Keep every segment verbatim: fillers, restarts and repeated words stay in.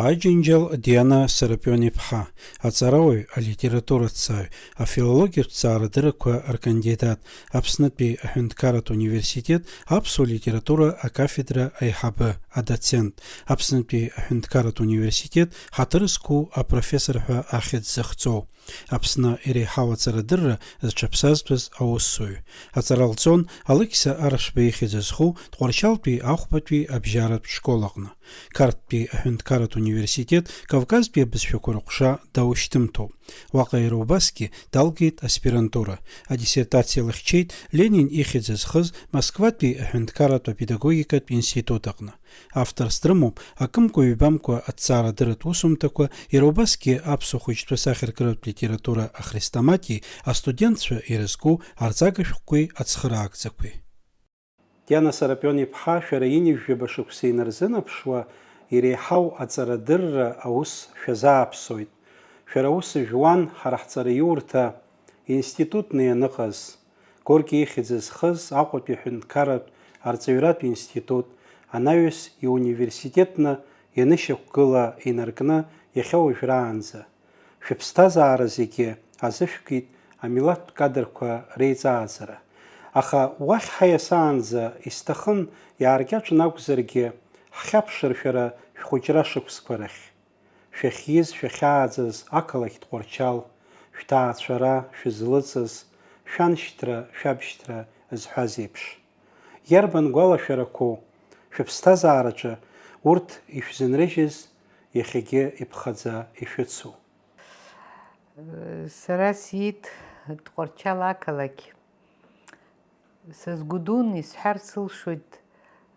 Аџьынџьал Диана Сарапион-иԥҳа, аҵарауаҩ, алитератураҭҵааҩ, афилологиатә ҭҵаарадыррақәа ркандидат, Аԥснытәи аҳәынҭқарратә университет аԥсуа литература акафедра аиҳабы, адоцент, Аԥснытәи аҳәынҭқарратә университет ҳаҭыр зқәу апрофессор ҳәа ахьӡ зыхҵоу, Аԥсны иреиҳау аҵарадырра зҽаԥсазтәыз аусзуҩ. Аҵара лҵон Алықьса Аршба ихьӡ зху Тҟәарчалтәи ахәбатәи абжьаратә школ аҟны. Қарҭтәи аҳәынҭқарратә университет Кавказтәи абызшәақәа рыҟәша даушьҭымҭоуп. Уаҟа иара убасгьы далгеит аспирантура. Адиссертациа лыхьчеит Ленин ихьӡ зхыз Москватәи аҳәынҭқарратә апедагогикатә институт аҟны. Авторс дрымоуп акымкәа-ҩбамкәа аҭҵаарадырратә усумҭақәа, иара убасгьы аԥсуа хәыҷтәы сахьаркыратә литература ахрестоматиеи астудентцәа ирызку арҵага шәҟәқәеи ацхыраагӡақәеи. Диана Сарапион-иԥҳа, шәара ҩынҩажәаба шықәса инарзынаԥшуа, иреиҳау аҵарадырра аус шәазааԥсоит. Шәара аус жәуан ҳара ҳҵараиурҭа институтны ианыҟаз, Горки ихьӡ зхыз Аҟәатәи аҳәынҭқарратә арҵаҩратә институт, анаҩс иуниверситетны ианышьақәгыла инаркны иахьа уажәраанӡа. Шәыԥсҭазаара зегьы азышәкит амилаҭтә кадрқәа реиҵааӡара. Аха уахь ҳаиасаанӡа исҭахын, иааркьаҿны акәзаргьы, ҳхьаԥшыр шәара шәхәыҷра шықәсқәа рахь. Шәахьиз, шәахьааӡаз ақалақь Тҟәарчал, шәҭаацәара, шәызлыҵыз, шәаншьҭра, шәабшьҭра зҳәаз еиԥш. Иарбан гәалашәарақәоу шәыԥсҭазаараҿы урҭ ишәзынрыжьыз иахьагьы иԥхаӡа ишәыцу? Сара сиит Тҟәарчал ақалақь. Сазгәыдуны исҳәар сылшоит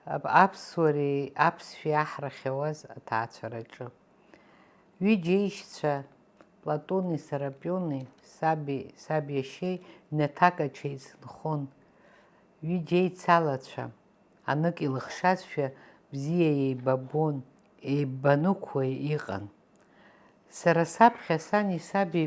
ап-, аԥсуареи аԥсшәеи аҳра хьауаз аҭаацәараҿы. Ҩыџьа еишьцәа, Платони Сарапиони, саби саб иашьеи ҩнаҭак аҽеицынхон. Ҩыџьа еицалацәа, анык илыхшазшәа бзиа еибабон, еибанықәуа иҟан. Сара саԥхьа сани саби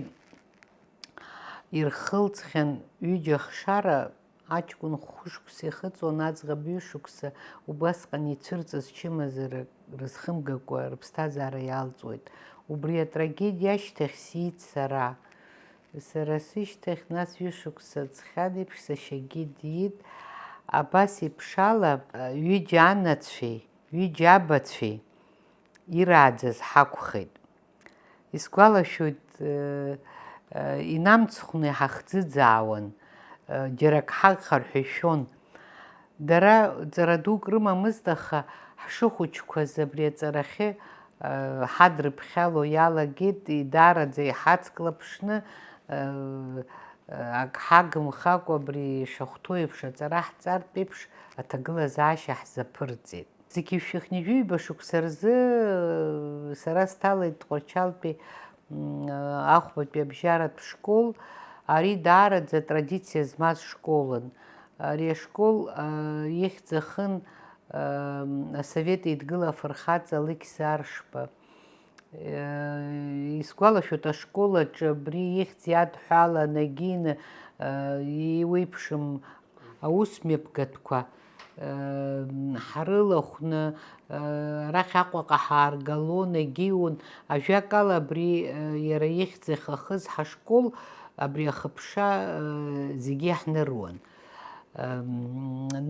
ирхылҵхьан ҩыџьа ахшара, аҷкәын хәышықәса ихыҵуан, аӡӷаб ҩышықәса, убасҟан ицәырҵыз чымазарак рызхымгакәа рыԥсҭазаара иалҵуеит. Убри атрагедиа ашьҭахь сиит сара. Сара сышьҭахь, нас, ҩышықәса ҵхьан еиԥш сашьагьы диит. Абас еиԥшала, ҩыџьа анацәеи, ҩыџьа абацәеи ирааӡаз ҳакәхеит. Исгәалашәоит, э, э, инамцхәны иҳахӡыӡаауан, э, џьарак ҳагхар ҳәа ишәон. Дара ҵара дук рымамызт, аха ҳшыхәыҷқәаз абри аҵарахьы, э, ҳадрыԥхьало иалагеит, даараӡа иҳацклаԥшны, э, э, ак ҳагымхакәа абри ишахәҭоу еиԥш аҵара ҳҵартә еиԥш аҭагылазаашьа ҳзаԥырҵеит. Зқьи жәшәи хынҩажәи ҩба шықәса рзы, э, сара сҭалеит Тҟәарчалтәи, м, э, ахәбатәи абжьаратә школ. Ари даараӡа традициа змаз школын. Ари ашкол, э, ихьӡ ахын, э, Асовет Еидгыла афырхаҵа Алықьса Аршба. Исгәалашәоит, ашкол аҿы абри ихьӡ иадҳәалан, егьины, иуеиԥшым аусмҩаԥгатәқәа ҳрылахәны, арахь Аҟәаҟа ҳааргалон, егьиун, ажәакала, абри иара ихьӡ иахахыз ҳашкол, абри ахыԥша зегьы иаҳныруан.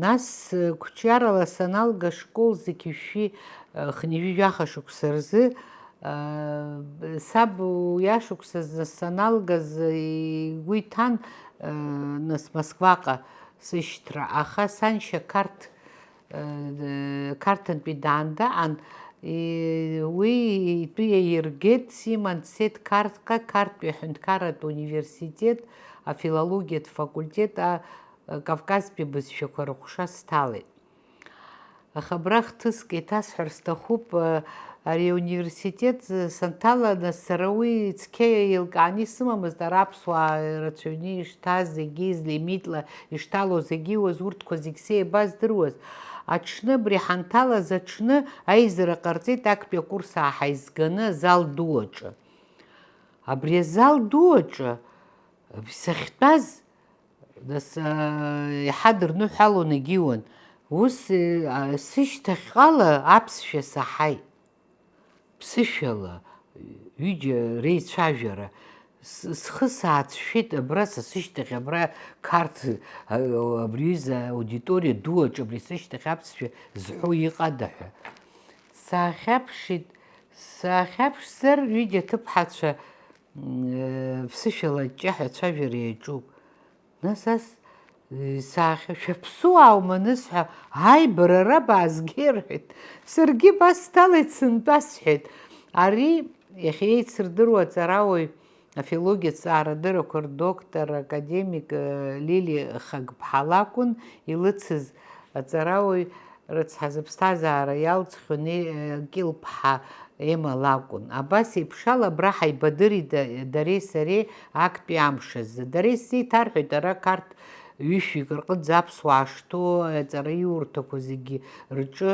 Нас, қәҿиарала саналга, ашкол зқьи жәшәи хынҩажәи жәаха шықәса рзы, саб уи ашықәсазы саналгаз игәы иҭан, нас, Москваҟа сышьҭра, аха саншьа Қарҭ, Қарҭынтәи даандаҟан, уи итәы иаиргеит, симан дцеит Қарҭҟа, Қарҭтәи аҳәынҭқарратә университет, афилологиатә факультет, а, Кавказтәи абызшәақәа рыҟәша сҭалеит. Аха абра хҭыск еиҭасҳәар сҭахуп, ари ауниверситет санҭала, нас, сара уи цқьа еилкааны исымамызт, ара аԥсуаа рацәаҩны ишҭаз зегьы, излимитла ишҭало зегьы, урҭқәа зегь сеибаздыруаз. Аҽны, абри ҳанҭалаз аҽны, аизара ҟарҵеит актәи акурс ааҳаизганы азал ду аҿы. Абри азал ду аҿы сахьтәаз, нас, а, иаҳа дырныҳәалон, егьиуан. Ус, а, сышьҭахьҟала аԥсшәа саҳаит. Ԥсышәала ҩыџьа реицәажәара. С-, схы саацәшәеит абра са сышьҭахь, абра Қарҭ, а, абри аҩыза аудиториа ду аҿы абри сышьҭахь аԥсшәа зҳәо иҟада ҳәа. Саахьаԥшит, саахьаԥшзар, ҩыџьа аҭыԥҳацәа, м, э, ԥсышәала аҷҷаҳәа ацәажәара иаҿуп. Нас ас, э, саахьа-, шәаԥсуааума анысҳәа, ааи, бара ара баазгеи рҳәеит. Саргьы басҭалеит, сынтәа сҳәеит. Ари иахьа еицырдыруа аҵарауаҩ, афилологиа ҭҵаарадырақәа рдоктор, академик, э, Лили Хагԥҳа лакәын илыцыз аҵарауаҩ. Рыцҳа, зыԥсҭазаара иалҵхьоу Кьылԥҳа Ема лакәын. Абас еиԥшала абра ҳаибадырит да-, дареи сареи актәи амш азы. Дара исзеиҭарҳәеит ара Қарҭ ҩышәҩык рҟынӡа аԥсуаа шҭоу, аҵараиурҭақәа зегьы рҿы,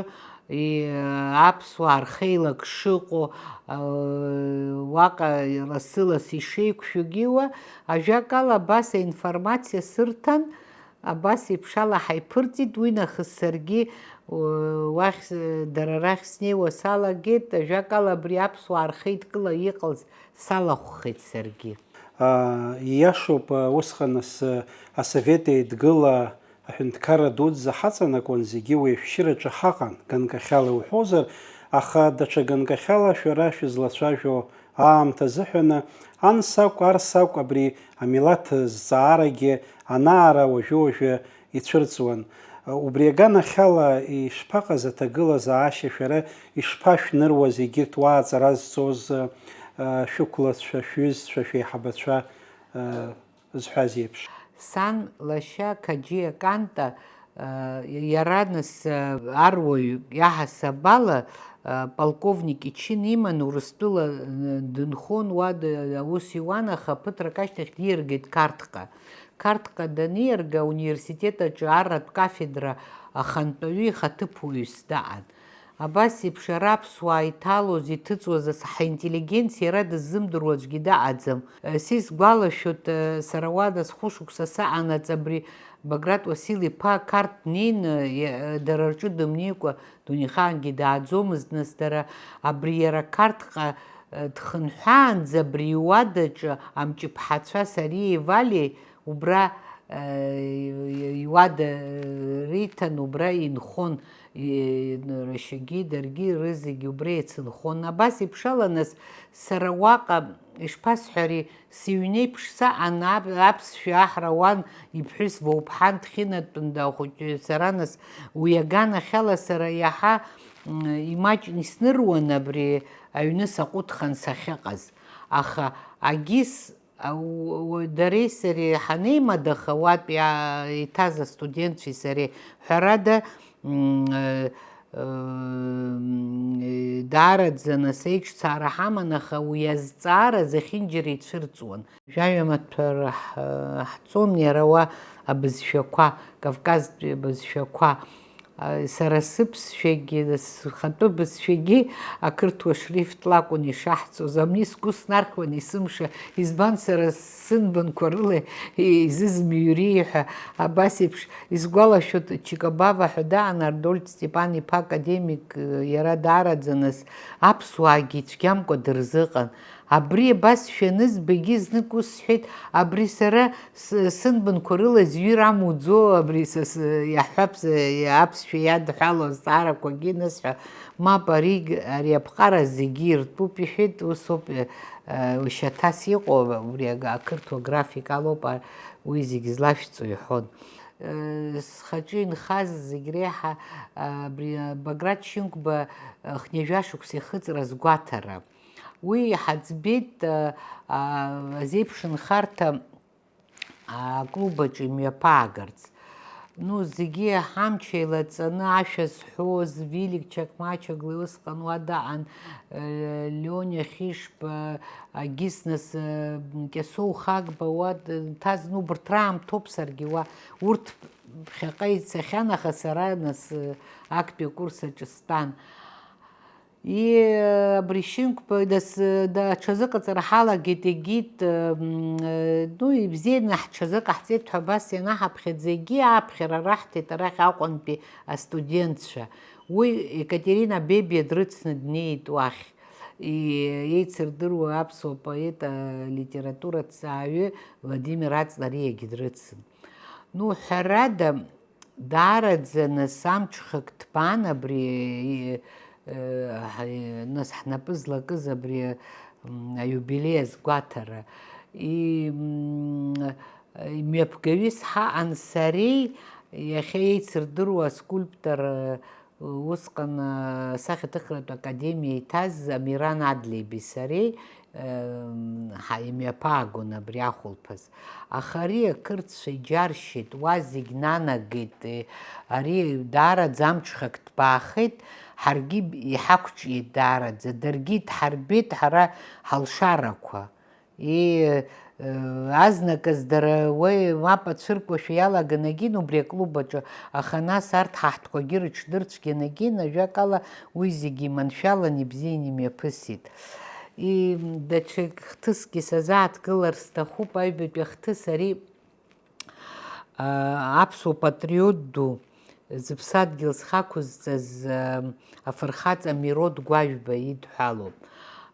и-, аԥсуаа рхеилак шыҟоу, уаҟа лассы-ласс ишеиқәшәогьы уа, ажәакала, абас аинформациа сырҭан, Абас еиԥшала ҳаиԥырҵит, уи нахыс саргьы, уахь, дара рахь снеиуа салагеит, ажәакала, абри аԥсуаа рхеидкыла иҟалаз салахәхеит саргьы. Ииашоуп, усҟан ас-, Асовет Еидгыла аҳәынҭқарра дуӡӡа ҳаҵанакуан, зегьы уи ашәшьыраҿы ҳаҟан, ганкахьала уҳәозар, аха даҽа ганкахьала шәара шәызлацәажәо аамҭа азыҳәаны, ан сакә, ар сакә, абри амилаҭ зҵаарагьы анаара уажәы-уажәы ицәырҵуан. Убри аганахьала ишԥаҟаз аҭагылазаашьа, шәара ишԥашәныруаз егьырҭ уа аҵара зҵоз, шәықәлацәа, шәҩызцәа, шәеиҳабацәа, зҳәаз еиԥш? Сан лашьа Қаџьиа Канта, иара нас, аруаҩ иаҳасаб ала, полковник ичын иман, Урыстәыла дынхон, уа д-, аус иуан, аха ԥыҭрак ашьҭахь диаргеит Қарҭҟа. Қарҭҟа даниарга, ауниверситет аҿы арратә кафедра ахантәаҩы ихаҭыԥуаҩыс даҟан. Абас еиԥш ара аԥсуаа иҭалоз, иҭыҵуаз ас-, ҳаинтеллигенциа иара дыззымдыруа аӡәгьы даҟаӡам. Са исгәалашәоит, сара уа нас хәышықәса саҟанаҵ, абри Баграт Уасил-иԥа Қарҭ днеины, иа-, дара рҿы дымнеикәа дунеихаангьы дааӡомызт, нас дара абри иара Қарҭҟа дхынҳәаанӡа абри иуадаҿы амҷыԥҳацәа Сариеи Валиеи убра, э, иуада риҭан, убра инхон, и-, рашьагьы даргьы рызегьы убра еицынхон. Абас еиԥш ала, нас, сара уаҟа, ишԥасҳәари, сыҩнеиԥш саҟан, аб-, аԥсшәа аҳра ауан, иԥҳәыс Воуԥҳан дхьынатәын, дахәыҷы, сара, нас, уи аганахьала сара иаҳа, м, имаҷны исныруан абри аҩны саҟәыҭхан сахьыҟаз. Аха агьыс Ау-, уа-, дареи сареи ҳанеимадаха, уатәи, аа, иҭаз астудентцәеи сареи, ҳәарада, м, э, э, м, э, даараӡаны сеиҿцаара ҳаман, аха уи азҵаара зехьынџьара ицәырҵуан. Жәаҩа маҭәар ҳ-, ҳҵон иара уа абызшәақәа, Кавказтәи абызшәақәа. Сара сыԥсшәагьы, схатәы бызшәагьы ақырҭуа шрифт лакәын ишаҳҵоз, амни сгәы снархьуан есымша, избан сара сынбанқәа рыла изызмыҩри ҳәа. Абас еиԥш, исгәалашәоит, Чикабава ҳәа даан, Ардольд Степан-иԥа академик, иара даараӡа нас аԥсуаагьы ицәгьамкәа дырзыҟан. Абри абас шәанызбагьы знык ус сҳәеит, абри сара с-, сынбанқәа рыла зҩыр амуӡо, абри са с-, иаҳҳәап, с-, аԥсшәа иадҳәало азҵаарақәагьы анысҳәа, мап, ари, ари аԥҟара зегьы иртәуп, иҳәеит, усоуп, э, э, шьаҭас иҟоу, убри аг-, ақырҭуа график алоуп, а, уи зегь злашәҵо, иҳәон. Э, схаҿы инхаз зегь реиҳа, а, абри, а, Баграт Шьынқәба, а, хынҩажәа шықәса ихыҵра азгәаҭара. Уи иҳаӡбеит, а, а, азеиԥшынхарҭа, а, аклуб аҿы имҩаԥаагарц. Ну, зегьы ҳамч еилаҵаны ашәа зҳәоз, Вилик Чақмачоглы усҟан уа даҟан, э, Лиониа Хьышба, Агиснас, э, Кьасоу Хагба уа д-, дҭаз, ну, убарҭ раамҭоуп саргьы уа. Урҭ ԥхьаҟа ицахьан, аха сара нас, э, актәи акурс аҿы стәан. И, абри Шьынқәба дас-, да-, аҽазыҟаҵара ҳалагеит, егьит, м, ну, ибзианы ҳҽазыҟаҳҵеит ҳәа абас ианаҳаԥхьаӡа, егьи ааԥхьара раҳҭеит арахь Аҟәантәи астудентцәа. Уи Екатерина Бебиа дрыцны днеит уахь. И-, еицырдыруа аԥсуа поет, алитератураҭҵааҩы Владимир Аҵлариагьы дрыцын. Ну, ҳәарада, даараӡа нас амҽхак ҭбан абри, э, ҳа-, нас ҳнапы злакыз абри, м, аиубилеи азгәаҭара. И, м, имҩаԥгаҩыс ҳаҟан сареи иахьа еицырдыруа аскульптор, э, усҟан, э, асахьаҭыхратә академиа иҭаз Амиран Адлеиби сареи, э, ҳа-, имҩаԥаагон абри ахәылԥаз. Аха ари ақырҭцәа иџьаршьеит, уа зегь нанагеит, э, ари даараӡа амҽхак ҭбаахеит, ҳаргьы иҳақәҿиеит даараӡа, даргьы дҳарбеит ҳара ҳалшарақәа. И, э, азныказ дара уи мап ацәыркуашәа иалаган егьин убри аклуб аҿы, аха нас арҭ ҳаҳҭқәагьы рыҽдырцәгьан егьин, ажәакала, уи зегьы иманшәалан ибзиан имҩаԥысит. И, даҽа хҭысгьы сазааҭгылар сҭахуп, аҩбатәи ахҭыс ари, а, аԥсуа патриот ду, зыԥсадгьыл зхы ақәызҵаз, а, афырхаҵа Мирод Гәажәба идҳәалоуп.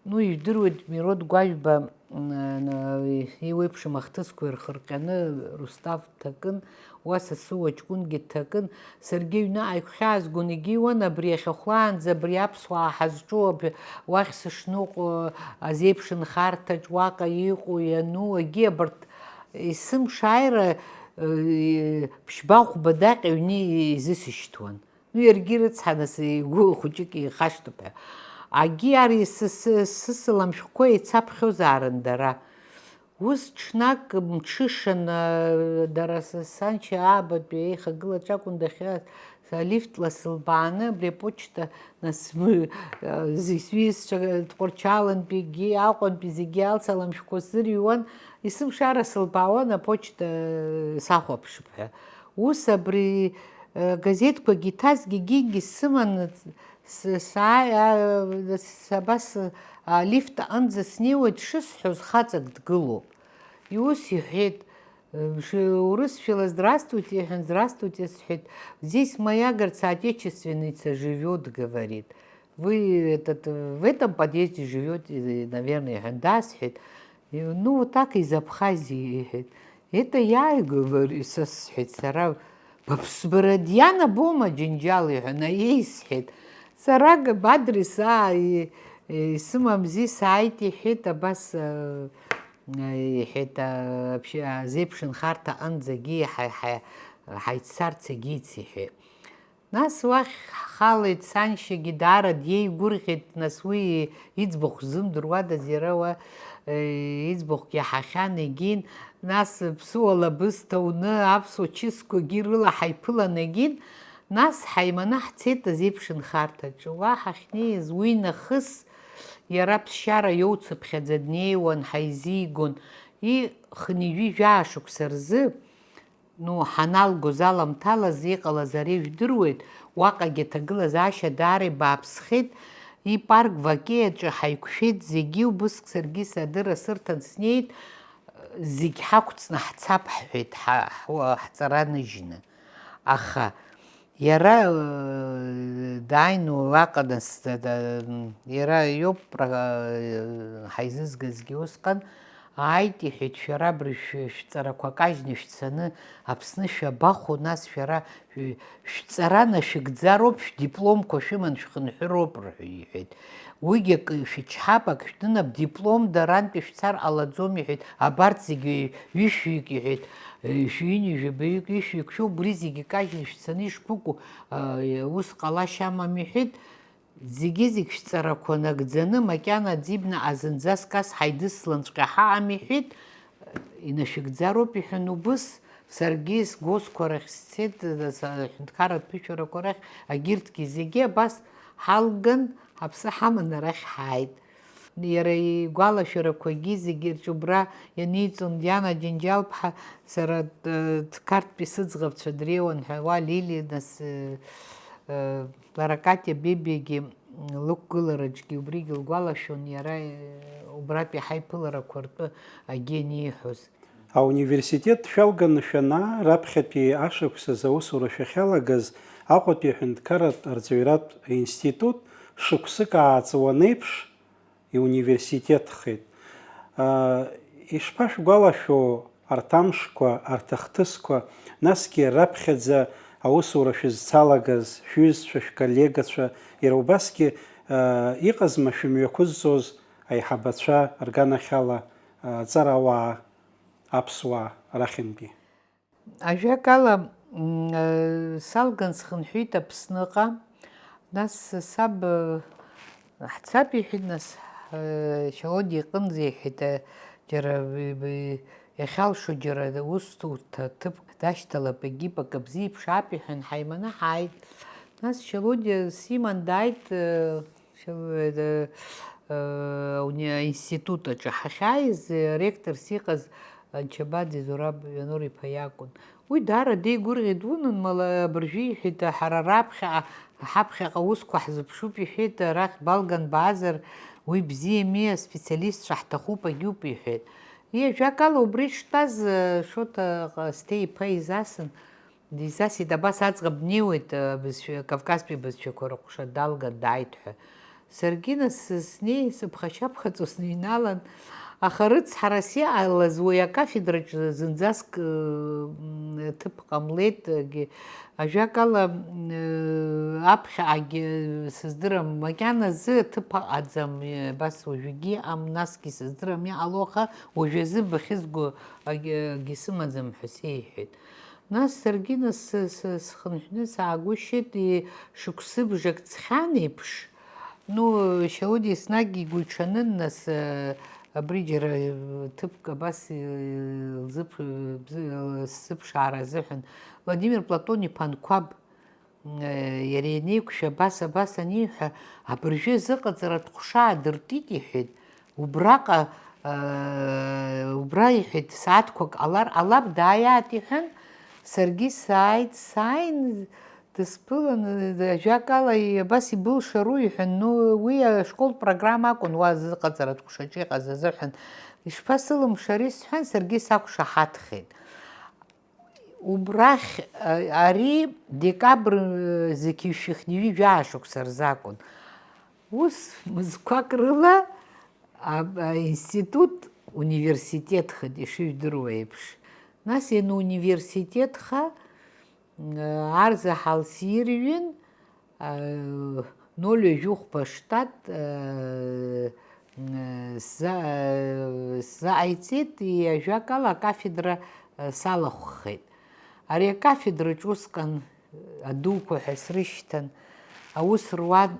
Ну, ижәдыруеит, Мирод Гәажәба, м, н-, иуеиԥшым ахҭысқәа ирхырҟьаны Рустав дҭакын, уа сасу аҷкәынгьы дҭакын, саргьы аҩны ааигәхьаазгон, егьиуан абри иахьахәлаанӡа абри аԥсуаа ҳазҿу аб-, уахь сышныҟәо, азеиԥшынхарҭаҿ уаҟа иҟоу иану, егьи абарҭ есымшааира, э, ԥшьба-хәба даҟьа аҩны изысышьҭуан. Ну, иаргьы рыцҳа, нас, игәы хәыҷык ихашҭып ҳәа. Агьи ари сы-, сы-, сысалам шәҟәқәа еицаԥхьозаарын дара. Ус ҽнак мҽышан, э, дара с-, саншьа аабатәи аихагылаҿ акәын дахьа-, са лифтла сылбааны абри аԥочта, нас, мы, э, зегь сҩызцәа Тҟәарчалантәигьы, Аҟәантәи зегьы алсалам шәҟәқәа сзырҩуан, есымшара сылбаауан аԥочта, э, сахәаԥшып ҳәа. Ус абри, э, газеҭқәагьы иҭазгьы егьигьы сыманы с-, сааи-, а, с-, абас, а, лифт аҟынӡа снеиуеит шысҳәоз, хаҵак дгылоуп. Иус иҳәеит, э, ш-, урысшәала здравствуйте иҳәан, здравствуйте сҳәеит. Здесь моя, говорит, соотечественница живёт, говорит. Вы этот, в этом подъезде живёте, наверное, иҳәан, да, сҳәеит. И, ну, вот так из Абхазии, иҳәеит. Это я, говорю, са сҳәеит, сара, баԥсбара Диана боума, џьынџьал, иҳәан, аиеи сҳәеит. Сара г-, бадрес, аа, и-, исымамзи, сааит, иҳәеит, абас, э, иҳәеит, а, вообще, азеиԥшынхарҭа аҟынӡагьы ҳа-, ҳа-, ҳаиццарц егьиц, иҳәеит. Нас уахь ҳхалеит, саншьагьы даара диеигәырӷьеит, нас уи иӡбахә ззымдыруадаз иара уа, э, иӡбахәгьы ҳахьан егьин, нас ԥсыуала бысҭа уны аԥсуа чысқәагьы рыла ҳаиԥылан егьин, нас ҳаиманы ҳцеит азеиԥшынхарҭаҿы. Уа ҳахьнеиз уи нахыс иара ԥсшьара иоуцыԥхьаӡа днеиуан, ҳаизигон, и хынҩажәи жәаа шықәса рзы. Ну, ҳаналгоз аламҭалаз иҟалаз ари жәдыруеит, уаҟагьы аҭагылазаашьа даара ибааԥсхеит, ипарк Ваке аҿы ҳаиқәшәеит зегьы, убыск саргьы садырра сырҭан снеит, зегь ҳақәҵны ҳцап ҳҳәеит, ҳа-, ҳуа-, ҳҵара ныжьны. Аха иара, э, дааины уаҟа нас, да-, да-, иара иоуп, э, ҳаизызгазгьы усҟан, Ааит, иҳәеит, шәара абри шә-, шәҵарақәа кажьны шәцаны Аԥсны шәабахәо, нас шәара шә-, шәҵара нашәыгӡароуп, шәдипломқәа шәыман шәхынҳәыроуп, рҳәо иҳәеит. Уигьы акы шәычҳап, ак шәдынап, диплом дарантәи шәцар ҟалаӡом, иҳәеит, абарҭ зегьы ҩышәҩык, иҳәеит, шәҩынҩажәабаҩык, ҩышәҩык шәоуп, убри зегьы кажьны шәцаны ишԥыкәу, ус ҟалашьа амам, иҳәеит. Зегьы-зегь шәҵарақәа нагӡаны, макьана аӡибнаҟа зынӡаск ас ҳаидысланҵәҟьа ҳаҟам, иҳәеит, инашәыгӡароуп, иҳәан, убыс Саргьы сгосқәа рахь сцеит, аҳәынҭқарратә ԥышәарақәа рахь, агьырҭгьы зегьы абас ҳалган, ҳаԥсы ҳаман арахь ҳааит. Иара игәалашәарақәагьы зегьы рҿы убра ианиҵон Диана Џьынџьал-ԥҳа, сара, э, Қарҭтәи сыӡӷабцәа дреиуан ҳәа, уа Лили, нас, э, э, лара Катиа Бебиагьы лықәгылараҿгьы убригьы лгәалашәон, иара, э, убратәи ҳаиԥыларақәа ртәы акгьы аниҳәоз. Ауниверситет шәалганы шәанаа, раԥхьатәи ашықәсазы аусура шәахьалагаз, Аҟәатәи аҳәынҭқарратә арҵаҩратә институт шықәсык ааҵуан еиԥш, иуниверситетхеит. Ишԥашәгәалашәо арҭ амшқәа, арҭ ахҭысқәа, насгьы раԥхьаӡа аусура шәызцалагаз шәҩызцәа, шәколлегацәа, иара убасгьы, иҟазма шәымҩақәызҵоз аиҳабацәа рганахьала, аҵарауаа, аԥсуаа рахьынтәи? Ажәакала, м, э, салган схынҳәит Аԥсныҟа. Нас саб, э, ҳцап иҳәеит, нас, э, Шьалодиа иҟынӡа иҳәеит, э, џьара, э, э, иахьалшо џьара усҭоурҭа ҭыԥк дашьҭалап, егьип, акы бзиа иԥшаап иҳәан, ҳаиманы ҳааит. Нас Шьалодиа симан дааит, э, Фил-, э, э, уни-, аинститут аҿы ҳахьааиз, э, ректорс иҟаз Анчабаӡе Зураб Ианур-иԥа иакәын. Уи даара деигәырӷьеит, унан, мала абыржәы иҳәеит, ҳара раԥхьаҟа, ҳаԥхьаҟа аусқәа ҳзыԥшуп иҳәеит, арахь балган баазар, уи бзиами, аспециалистцәа ҳҭахуп, агьуп иҳәеит. Ии, ажәакала, убри дштәаз, э, Шоҭа Ҟасҭеи-иԥа изасын. Дизасит, абас аӡӷаб днеиуеит, абызшәа, Кавказтәи абызшәақәа рыҟәша далган дааит ҳәа. Саргьы нас снеи, сыԥхашьаԥхаҵо сныҩналан, аха рыцҳарас иҟалаз уи акафедраҿы зынӡаск, м, ҭыԥ ҟамлеит, егьи, ажәакала, м, аԥхьаҟагьы сыздырам, макьаназы аҭыԥ аҟаӡам, абас уажәгьы иҟам, насгьы сыздырам иҟало, аха уажәазы бахьызго агьы, агьы сымаӡам ҳәа сеиҳәеит. Нас саргьы нас сы-, сы-, схынҳәны саагәышьеит, и-, шықәсыбжак ҵхьан еиԥш. Ну, Шьауди еснагь игәы иҽанын, нас, э, абри џьара, э, ҭыԥк абас, э, лзыԥ-, бзы-, сзыԥшаара азыҳәан. Владимир Платон-иԥа Анқәаб, э, иара ианеиқәшәа абас, абас аниҳәа, абыржәы азыҟаҵаратә ҟәша аадыртит, иҳәеит. Убраҟа, э, убра, иҳәеит, сааҭқәак ҟалар ҟалап, дааиааит, иҳәан, саргьы сааит, сааин, дысԥылан, ажәакала, абас ибылшару, иҳәан, ну, уи ашколтә программа акәын, уа зыҟаҵаратә ҟәшаҿы иҟаз азыҳәан, ишԥасылымшари, сҳәан, саргьы сақәшаҳаҭхеит. Убрахь, а, ари декабр, э, зқьи жәшәи хынҩажәи жәаа шықәса рзы акәын. Ус, мызқәак рыла, а, аинститут университетхеит, ишыжәдыруа еиԥш. Нас иануниверситетха, м, арзаҳал сирҩын, Ноль ҩажәи хәба штат, э, э, сза-, э, сзаҟаиҵеит, и-, ажәакала, акафедра, э, салахәхеит. Ари акафедраҿ усҟан, э, адуқәа ҳәа срышьҭан, аус руан.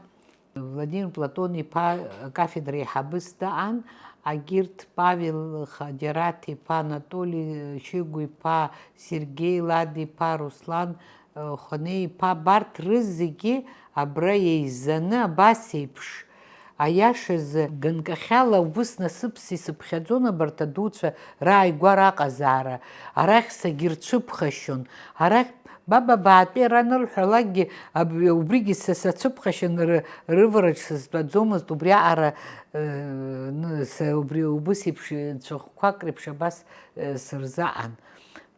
Владимир Платон-иԥа акафедра еиҳабыс даан, агьырҭ Павел Хаџьараҭ-иԥа, Анатоли Шьыгә-иԥа, Сергеи Лад-иԥа, Руслан Хонеи-иԥа, абарҭ рызегьы абра еизаны абас еиԥш, аиашазы, ганкахьала убыс насыԥс исыԥхьаӡон абарҭ адуцәа рааигәара аҟазаара, арахь сагьырцәыԥхашьон, арахь баба баатәеи ранылҳәалакгьы, аб-, убригьы са сацәыԥхашьан, ры-, рывараҿ сызтәаӡомызт, убриаҟара, э, ны-, са убри убыс еиԥш, э, цәыхқәак реиԥш абас, э, сырзаҟан.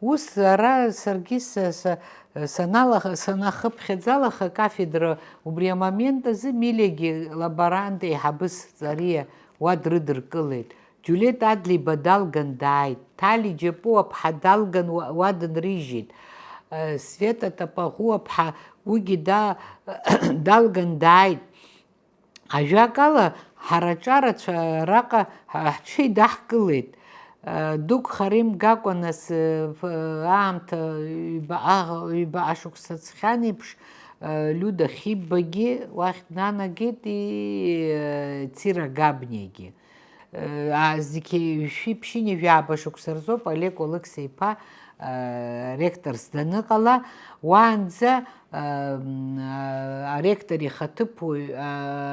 Ус ара саргьы са, са, саналаха, санахыԥхьаӡалаха, акафедра убри амомент азы Милиагьы лаборант еиҳабыс Ҵариа уа дрыдыркылеит. Џьулиет Адлеиба далган дааит. Ҭали Џьапуаԥҳа далган уа, уа дынрыжьит. Э, Света Тапаӷәуаԥҳа уигьы да-, далган дааит. Ажәакала, ҳара аҿарацәа араҟа ҳа-, ҳҽеидаҳкылеит. Дук хара имгакәа, нас, ф-, аамҭа ҩбаҟа, ҩбаҟа шықәса ҵхьан еиԥш, Лиуда Хиббагьы уахь днанагеит, и, Цира Габниагьы. А, зқьи жәшәи ԥшьынҩажәи жәаба шықәса рзоуп Олег Олықса-иԥа Ректорс даныҟала, уаанӡа, м, аректор ихаҭыԥуаҩ,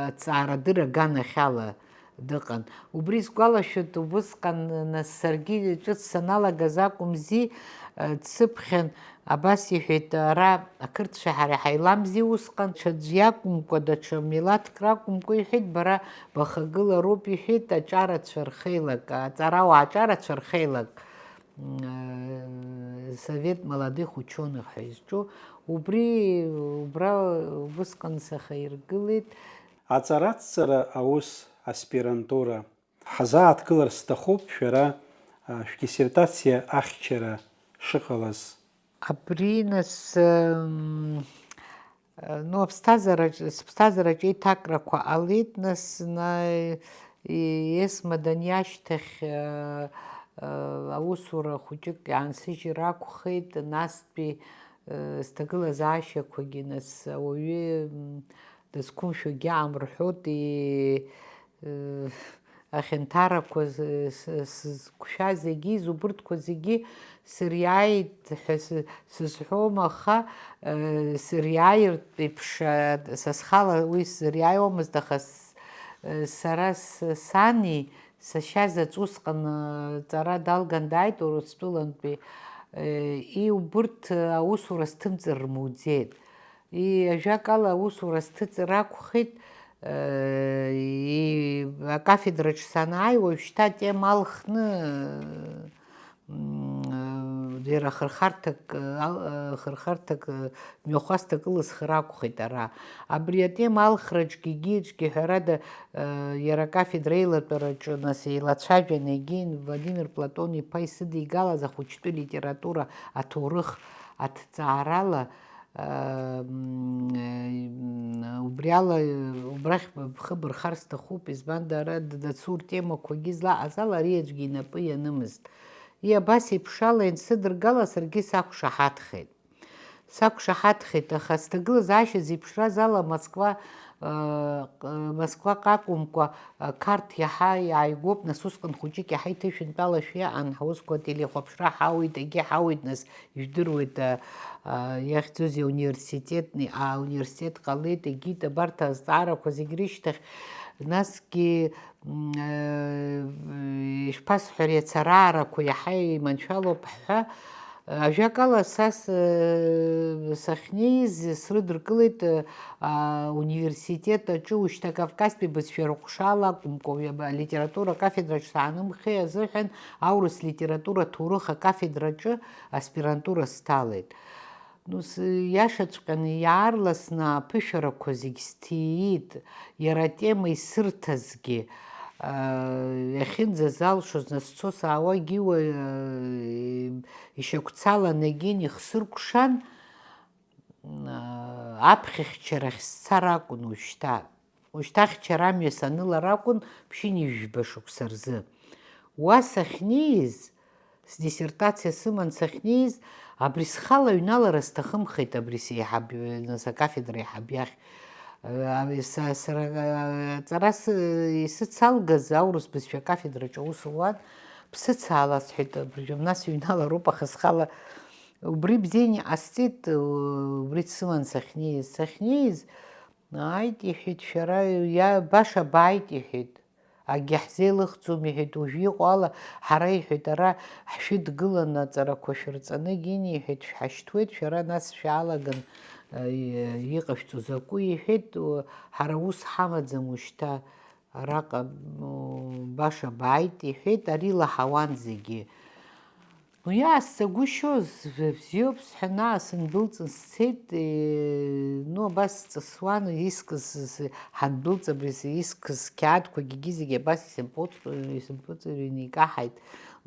аҭҵаарадырра аганахьала дыҟан. Убри сгәалашәоит, убысҟан, нас, саргьы ҿыц саналагаз акәымзи, дсыԥхьан, абас иҳәеит, ара ақырҭцәа ҳара иҳаиламзи усҟан, ҽаӡә иакәымкәа, даҽа милаҭк ракәымкәа, иҳәеит, бара бахагылароуп, иҳәеит, аҿарацәа рхеилак, аҵарауаа аҿарацәа рхеилак. Совет молодых учёных ҳәа изҿу, убри, убра усҟан сахаиргылеит. Аҵарацҵара аус, аспирантура. Ҳазааҭгылар сҭахуп шәара, а, шәдиссертациа ахьчара шыҟалаз. Абри нас, м, Ну, аԥсҭазаараҿ-, сыԥсҭазаараҿ еиҭакрақәа ҟалеит, нас, на-, и-, Есма даниашьҭахь, э, э, аусура хәыҷык иаансыжьыр акәхеит, настәи, э, сҭагылазаашьақәагьы, нас, ауаҩы, м, дызқәымшәогьы аамырҳәоит, и-, Ахьанҭарақәа сызқәшәаз зегьы, изубырҭқәа зегьы сыриааит ҳәа сызҳәом, аха сыриааиртә еиԥш, са схала уи сыриааиуамызт, аха сара сани сашьа заҵә усҟан ҵара далган дааит Урыстәылантәи, и убырҭ аусура сҭымҵыр рмуӡеит. И, ажәакала, аусура сҭыҵыр акәхеит, и, акафедраҿ санааи, уажәшьҭа атема алхны, м, иара хырхарҭак, ал-, хырхарҭак, мҩахәасҭак ылысхыр акәхеит ара. Абри атема алхраҿгьы, егьиаҿгьы, ҳәарада, иара акафедра еилатәараҿы, нас, еилацәажәан, егьин Владимир Платон-иԥа исыдигалаз ахәыҷтәы литература аҭоурых аҭҵаарала, Ам, убри ала, убрахь бхы бырхар сҭахуп, избан, дара, дацу ртемақәагьы злаҟаз ала ари аӡәгьы инапы ианымызт. И абас еиԥшала иансыдыргала, саргьы сақәшаҳаҭхеит. Сақәшаҳаҭхеит, аха сҭагылазаашьа зеиԥшраз ала Москва, э, Москваҟа акәымкәа, Қарҭ иаҳа иааигәоуп, нас усҟан хәыҷык иаҳа иҭышәынтәалашәа иҟан, ҳусқәа ателехәаԥшра ҳауит, егьи ҳауит, нас, ижәдыруеит, а, а, иахьӡузеи, ауниверситет, ауниверситет ҟалеит, егьит, абарҭ азҵаарақәа зегь рышьҭахь, насгьы, м, э, ишԥасҳәари, ацараарақәа иаҳа иманшәалоуп ҳәа, Ажәакала, са с-, сахьнеиз срыдыркылеит, а, университет аҿы, ушьҭа Кавказтәи бызшәа рыҟәшала акәымкәа, уи аба-, алитература акафедраҿ саанымхеи азыҳәан, аурыс литература ҭоурых акафедраҿы аспирантура сҭалеит. Ну, с-, иашаҵәҟьаны, иаарласны аԥышәарақәа зегь сҭиит, иара атема исырҭазгьы, а, иахьынӡазалшоз, нас сцо саауагьы уа-, ишьагәцалан егьин ихсыркәшан, аԥхьахьчарахь сцар акәын уажәшьҭа. Уажәшьҭа ахьчара амҩа санылар акәын ԥшьынҩажәба шықәса рзы. Уа сахьнеиз, сдиссертациа сыман сахьнеиз, абри схала аҩналара сҭахымхеит, абри сеиҳаб, нас акафедра аиҳаб иахь. Э, са-, сара, э, аҵара сы-, исыцалгаз аурыс бызшәа акафедраҿы аус луан, бсыцаала, сҳәеит, абыржәы нас иҩналароуп, аха схала убри бзианы иҟасҵеит, убри дсыман сахьнеиз. Сахьнеиз, ааит, иҳәеит, шәара иа-, баша бааит, иҳәеит. Акгьы ҳзеилыхӡом, иҳәеит, уажә иҟоу ала, ҳара, иҳәеит, ара ҳшәыдгыланы аҵарақәа шәырҵаны, гьини, иҳәеит, шәҳашьҭуеит, шәара нас шәаалаган, э, иҟашәҵо закәу, иҳәеит, у-, ҳара ус ҳамаӡам ушьҭа, араҟа, у-, баша бааит, иҳәеит, ари лаҳауан зегьы. Ну, иаасцагәышьоз, бзиоуп сҳәан, сындәылҵын сцеит, э, ну, абас сҵысуан, искыз, с-, ҳандәылҵ, абри с-, искыз қьаадқәагьы зегьы абас исымпыҵ-, исымпыҵыҩны икаҳаит.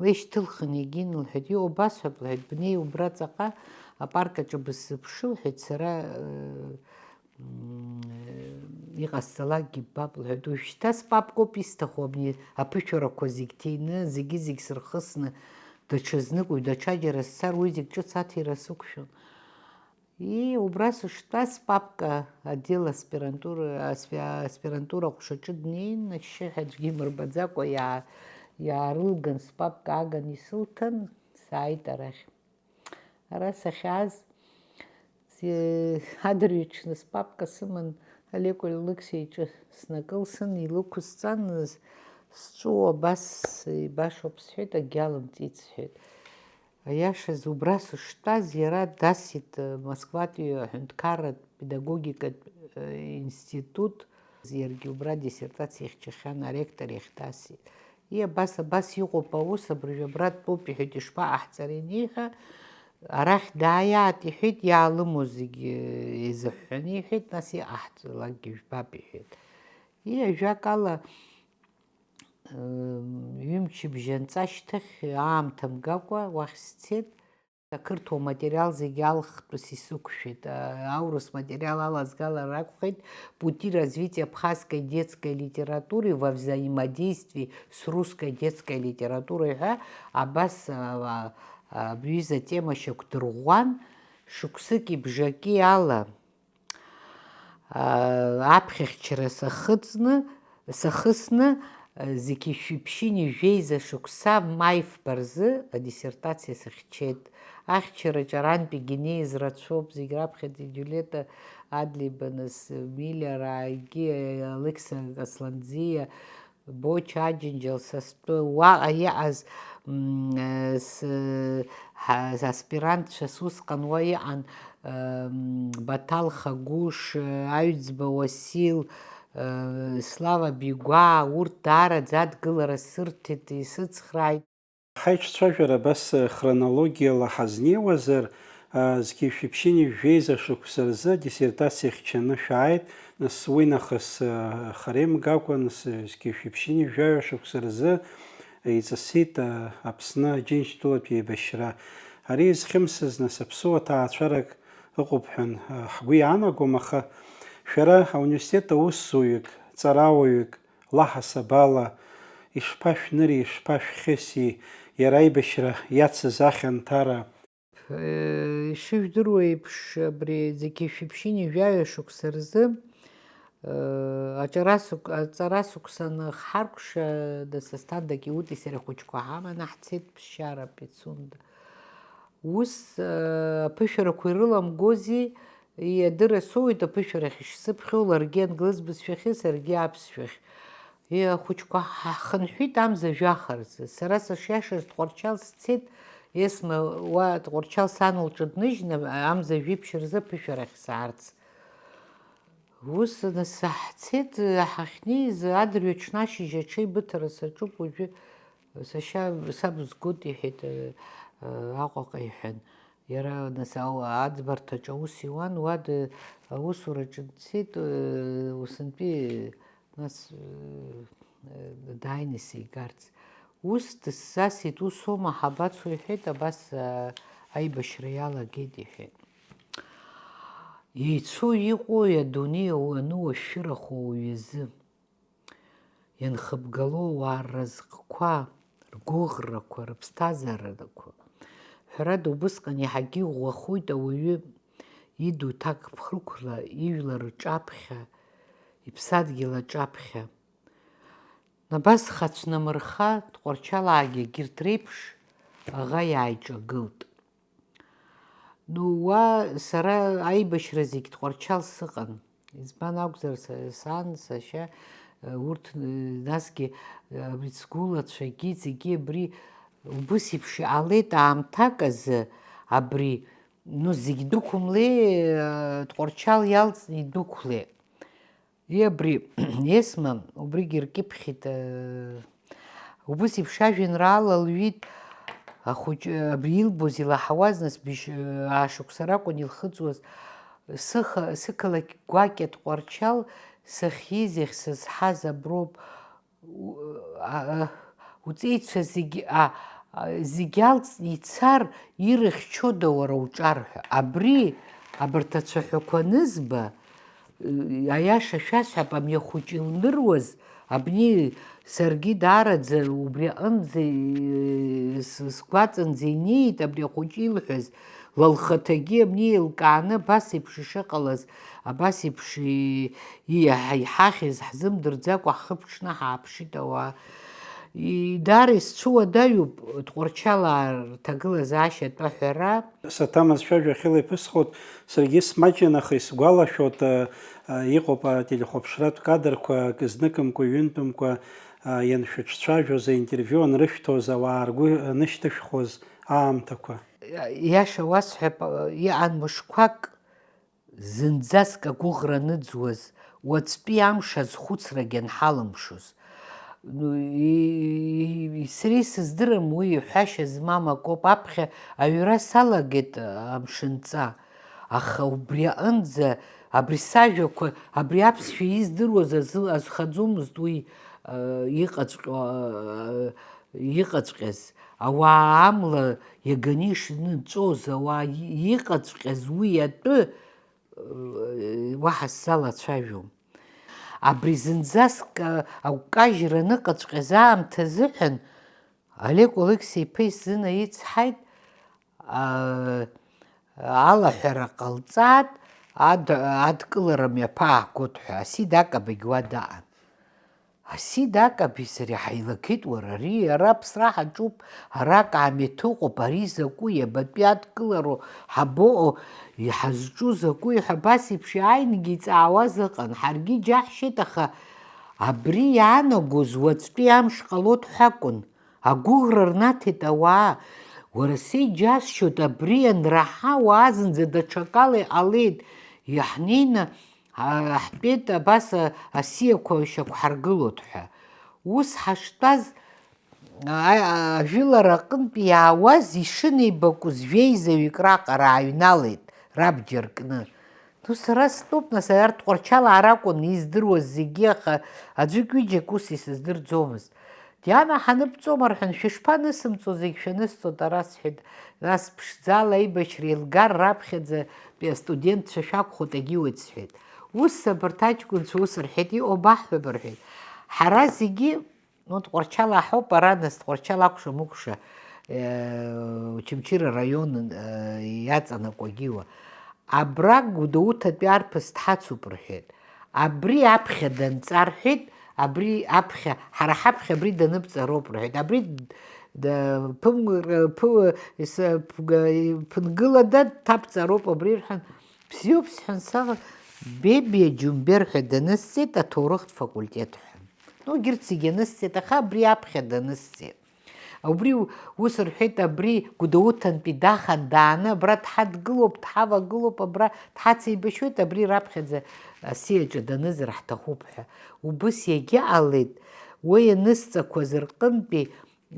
Леишьҭылхын егьин, лҳәеит, иҟоу басҳәап, лҳәеит, бнеи убра ҵаҟа апарк аҿы бысзыԥшы, лҳәеит, сара, э, Мм, иҟасҵалакгьы ббап, лҳәеит, уажәшьҭа спапкоуп исҭаху, абни аԥышәарақәа зегь ҭины, зегьы-зегь сырхысны, даҽазнык, уаҩ даҽаџьара сцар, уи зегь ҿыц аҭира сықәшәон. И, убра сыштәаз, спапка, отдел аспирантура, аспи-, аспирантура аҟәшаҿы днеин, ашьшьыҳәа аӡәгьы имырбаӡакәа иаа-, иаарылган, спапка аган исылҭан, сааит арахь. Ара сахьааз, адырҩаҽны спапка сыман, Олег Алықьса иҿы снакылсын, илықәысҵан, сҵәуо абас ибашоуп сҳәеит, акгьы алымҵит сҳәеит. Аиашаз, убра сыштәаз, иара дасит, э, Москватәи аҳәынҭқарратә педагогикатә, э, институт, иаргьы убра диссертациа ихьчахьан, аректор иахь дасит. И, абас, абас иҟоуп аус, абыржәы абра дтәоуп, иҳәеит, ишԥаҟаҳҵари аниҳәа, арахь дааиааит, иҳәеит, иаалымоу зегьы еизыҳәҳәаны, иҳәеит, нас иҟаҳҵалакгьы жәбап, иҳәеит. И, ажәакала, ҩымчыбжь анҵа ашьҭахь, аамҭа мгакәа, уахь сцеит. Ақырҭуа материал зегьы алхтәыс исықәшәеит. Аурыс материал алазгалар акәхеит, «Пути развития абхазской детской литературы во взаимодействии с русской детской литературой» ҳәа абас, а, а, абри изы атема шьақәдырӷәӷәан, шықәсыки бжаки ала. Аԥхьахьчара сахыҵны, сахысны, зқьи шәиԥшьыни жәеиза шықәса маи фба рзы адиссертациа сыхьчеит. Ахьчараҿ арантәигьы инеиз рацәоуп, зегь раԥхьаӡа Џьулиета Адлеиба, нас Милиа, раагьы Алықьса Асланӡиа, Боча Аџьынџьал са стәы, уаҟа иҟаз, м, э, с-, ҳа-, аспирантцәа сусҟан уа иҟан, э, м, Баҭал Хагәыш, э, Аҩӡба Уасил, э, Слава Бигәаа, урҭ даараӡа адгылара сырҭеит, исыцхрааит. Ҳаиҿцәажәара абас хронологиала ҳазнеиуазар, а, зқьи шәиԥшьыни жәеиза шықәса рзы адиссертациа хьчаны шәааит, нас уи нахыс, а, хара имгакәа, нас зқьи шәиԥшьыни жәаҩа шықәса рзы иҵысит, а, Аԥсны Аџьынџьтәылатә еибашьра. Ари изхьымсыз, нас, аԥсуа ҭаацәарак ыҟоуп ҳәан, а, ҳгәы иаанагом, аха шәара ауниверситет аусзуҩык, ҵарауаҩык, лаҳасаб ала, ишԥашәныри, ишԥашәхьыси, иара аибашьра иацыз ахьанҭара? Ишыжәдыруа еиԥш, абри зқьи шәиԥшьыни жәаҩа шықәса рзы, аҿара сықә-, аҵара сықәсаны ҳаркәша, Дасасҭан Дакиути сареи ахәыҷқәа ҳаманы ҳцеит ԥсшьара Пицунда. Ус, аԥышәарақәа ирыламгози, Иадыра соуит аԥышәарахь ишсыԥхьо, ларгьы англыз бызшәахьы, саргьы аԥсшәахь. Ахәыҷқәа ҳхынҳәит амза жәаха рзы. Сара сышиашаз Тҟәарчал сцеит, Есма уа Тҟәарчал сан лҿы дныжьны, амза жәиԥшь рзы аԥышәарахь саарц. Ус нас ҳцеит, ҳахьнеиз, адырҩаҽны ашьыжь аҽеибыҭара саҿуп уажәы, сашьа, саб згоит, иҳәеит, Аҟәаҟа иҳәан. Иара, нас, ау-, аӡбарҭаҿ аус иуан, уа д-, аусураҿы дцеит, э, усынтәи, нас, э, дааины сигарц. Ус дысзасит, усоума ҳабацо, иҳәеит, абас, а, аибашьра иалагеит, иҳәеит. Еицу иҟои адунеи ауану ашәырахо ауаҩы изы? Ианхыбгало ауаа рразҟқәа, ргәыӷрақәа, рыԥсҭазаарақәа. Ҳәарада, убысҟан иаҳагьы иӷәӷәахоит ауаҩы иду ҭакԥхықәла ижәлар рҿаԥхьа, иԥсадгьыл аҿаԥхьа. Абас хацәнамырха, Тҟәарчалаагьы егьырҭ реиԥш аӷа иааиҿагылт. Ну, уа сара аибашьра зегь Тҟәарчал сыҟан. Избан акәзар, са, сан, сашьа, э, урҭ, э, насгьы, э, абри сгәылацәагьы зегьы абри убыс еиԥш иҟалеит аамҭак азы абри, ну, зегь дықәымлеи, э, Тҟәарчал иалҵны идәықәлеи. И абри Есма, убригьы ркьыԥхьит, э, убыс еиԥш ажәеинраала лҩит, ахәыҷы, абри илбоз, илаҳауаз, нас быжь, э, аашықәса ракәын илхыҵуаз, сыха-, сықалақь гәакьа Тҟәарчал сахьиз, иахьсызҳаз аброуп. У-, а, а, уҵеицәа зегь, а, а, зегь алҵны ицар, ирыхьчода уара уҿар ҳәа. Абри, абарҭ ацәаҳәақәа анызба, э, аиаша шәасҳәап, амҩахәыҷы илныруаз, абни саргьы даараӡа убри аҟынӡа, э, с-, сгәаҵанӡа инеит абри ахәыҷы илҳәаз, ла лхаҭагьы абни еилкааны абас еиԥш ишыҟалаз, абас еиԥш и-, иаҳа-, иҳахьыз ҳзымдырӡакәа ҳхы ԥҽны ҳааԥшит ауаа. И-, даара исцәуадаҩуп Тҟәарчалаа рҭагылазаашьатә аҳәара. Саҭамыз шәажәа ахьыла иԥысхот, саргьы смаҷын, аха исгәалашәот, а, а, иҟоуп ателехәаԥшратә кадрқәа, акы зныкымкәа, ҩынтәымкәа, а, ианшәыҿцәажәоз, аинтервиу анрышәҭоз, ауаа ргәы анышьҭышәхуаз аамҭақәа. Иаша уасҳәап, иҟан мышқәак, зынӡаск агәыӷра аныӡуаз, уаҵәтәи амш азхәыцрагь анҳалымшоз. Ну, и-, и-, сара исыздырам, уи ҳәашьа змам акоуп, аԥхьа аҩра салагеит амшынҵа. Аха убри аҟынӡа, абри сажәақәа, абри аԥсшәа издыруаз азы-, азхаӡомызт уи, э, иҟаҵәҟьо, э, иҟаҵәҟьаз. Ауаа амла иаганы ишныҵәоз, ауаа и-, иҟаҵәҟьаз уи атәы, уаҳа сзалацәажәом. Абри зынӡаск, а, агәкажьра аныҟаҵәҟьаз аамҭа азыҳәан, Олег Алықьса-иԥа исзынаицҳаит, а, алаҳәара ҟалҵааит, ад-, адкылара мҩаԥаагот ҳәа, Асида Акабагь уа даҟан. Асида Акаби сареи ҳаилакеит, уара, ари ара аԥсра ҳаҿуп, ара акаамеҭ ыҟоуп, ари закәи, абатәи адкылароу ҳабоҟоу, иҳазҿу закәи ҳәа абас еиԥш иааингьы иҵаауаз ыҟан. Ҳаргьы иџьаҳшьеит, аха абри иаанагоз уаҵәтәи амш ҟалоит ҳәа акәын. Агәыӷра рнаҭеит ауаа. Уара, сеиџьасшьоит, абри анраҳа, уаа зынӡа даҽакала иҟалеит. Иаҳнеины, а, ҳтәеит абас, а, асиақәа шьақәҳаргылоит ҳәа. Ус ҳаштәаз, а, ажәылара аҟынтә иаауаз ишынеибакәыз жәеизаҩык раҟара ааҩналеит, рабџьар кны. Ну, сара стәоуп, нас, арҭ Тҟәарчалаа ракәын издыруаз зегьы, аха аӡәык-ҩыџьак ус исыздырӡомызт. Диана, ҳаныбҵома рҳәан, шәышԥанысымҵо, зегь шәанысҵоит, ара сҳәеит, нас ԥшӡала аибашьра еилгар раԥхьаӡатәи астудентцәа шәакәхоит, егьиуеит сҳәеит. Ус абарҭ аҷкәынцәа ус рҳәеит, иҟоу баҳҳәап рҳәеит. Ҳара зегьы, ну, Тҟәарчалаа ҳауп, ара нас Тҟәарчал акәша-мыкәша, э, Очамчыра араион, э, иаҵанакуа Гиуа. Абра Гәдоуҭатәи арԥыс дҳацуп рҳәеит. Абри аԥхьа данҵа рҳәеит, абри аԥхьа, ҳара ҳаԥхьа абри даныбҵароуп рҳәеит. Абри д-, д-, ԥым-, р-, ԥы-, ес-, ԥ-, г-, ԥынгылада дҭабҵароуп абри рҳәан, бзиоуп сҳәан сава, Бебиа Џьумбер ҳәа данысҵеит аҭоурыхтә факультет ҳәа. Ну, егьырҭ зегьы анысҵеит, аха абри аԥхьа данысҵеит. Убри ус рҳәеит, абри Гәдоуҭантәи дахан дааны, абра дҳадгылоуп, дҳавагылоуп, абра дҳацеибашьуеит, абри раԥхьаӡа асиаҿы данызар ҳҭахуп ҳәа. Убыс иагьыҟалеит, уи ианысҵақәаз рҟынтәи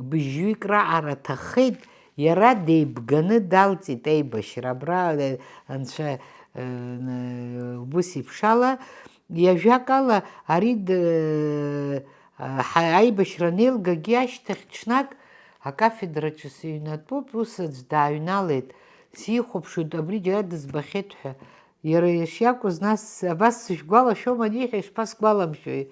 быжьҩык раҟара ҭахеит, иара деибганы далҵит аибашьра. Абра, э, анцәа, э, н-, убыс иԥшала, иажәакала, ари д-, Ҳа-, аибашьра анеилгагьы ашьҭахь ҽнак акафедраҿы сыҩнатәоуп, ус аӡә дааҩналеит, сихәаԥшуеит, абри џьара дызбахьеит ҳәа. Иара ишиакәыз нас, абас сышәгәалашәома аниҳәа, ишԥасгәаламшәои?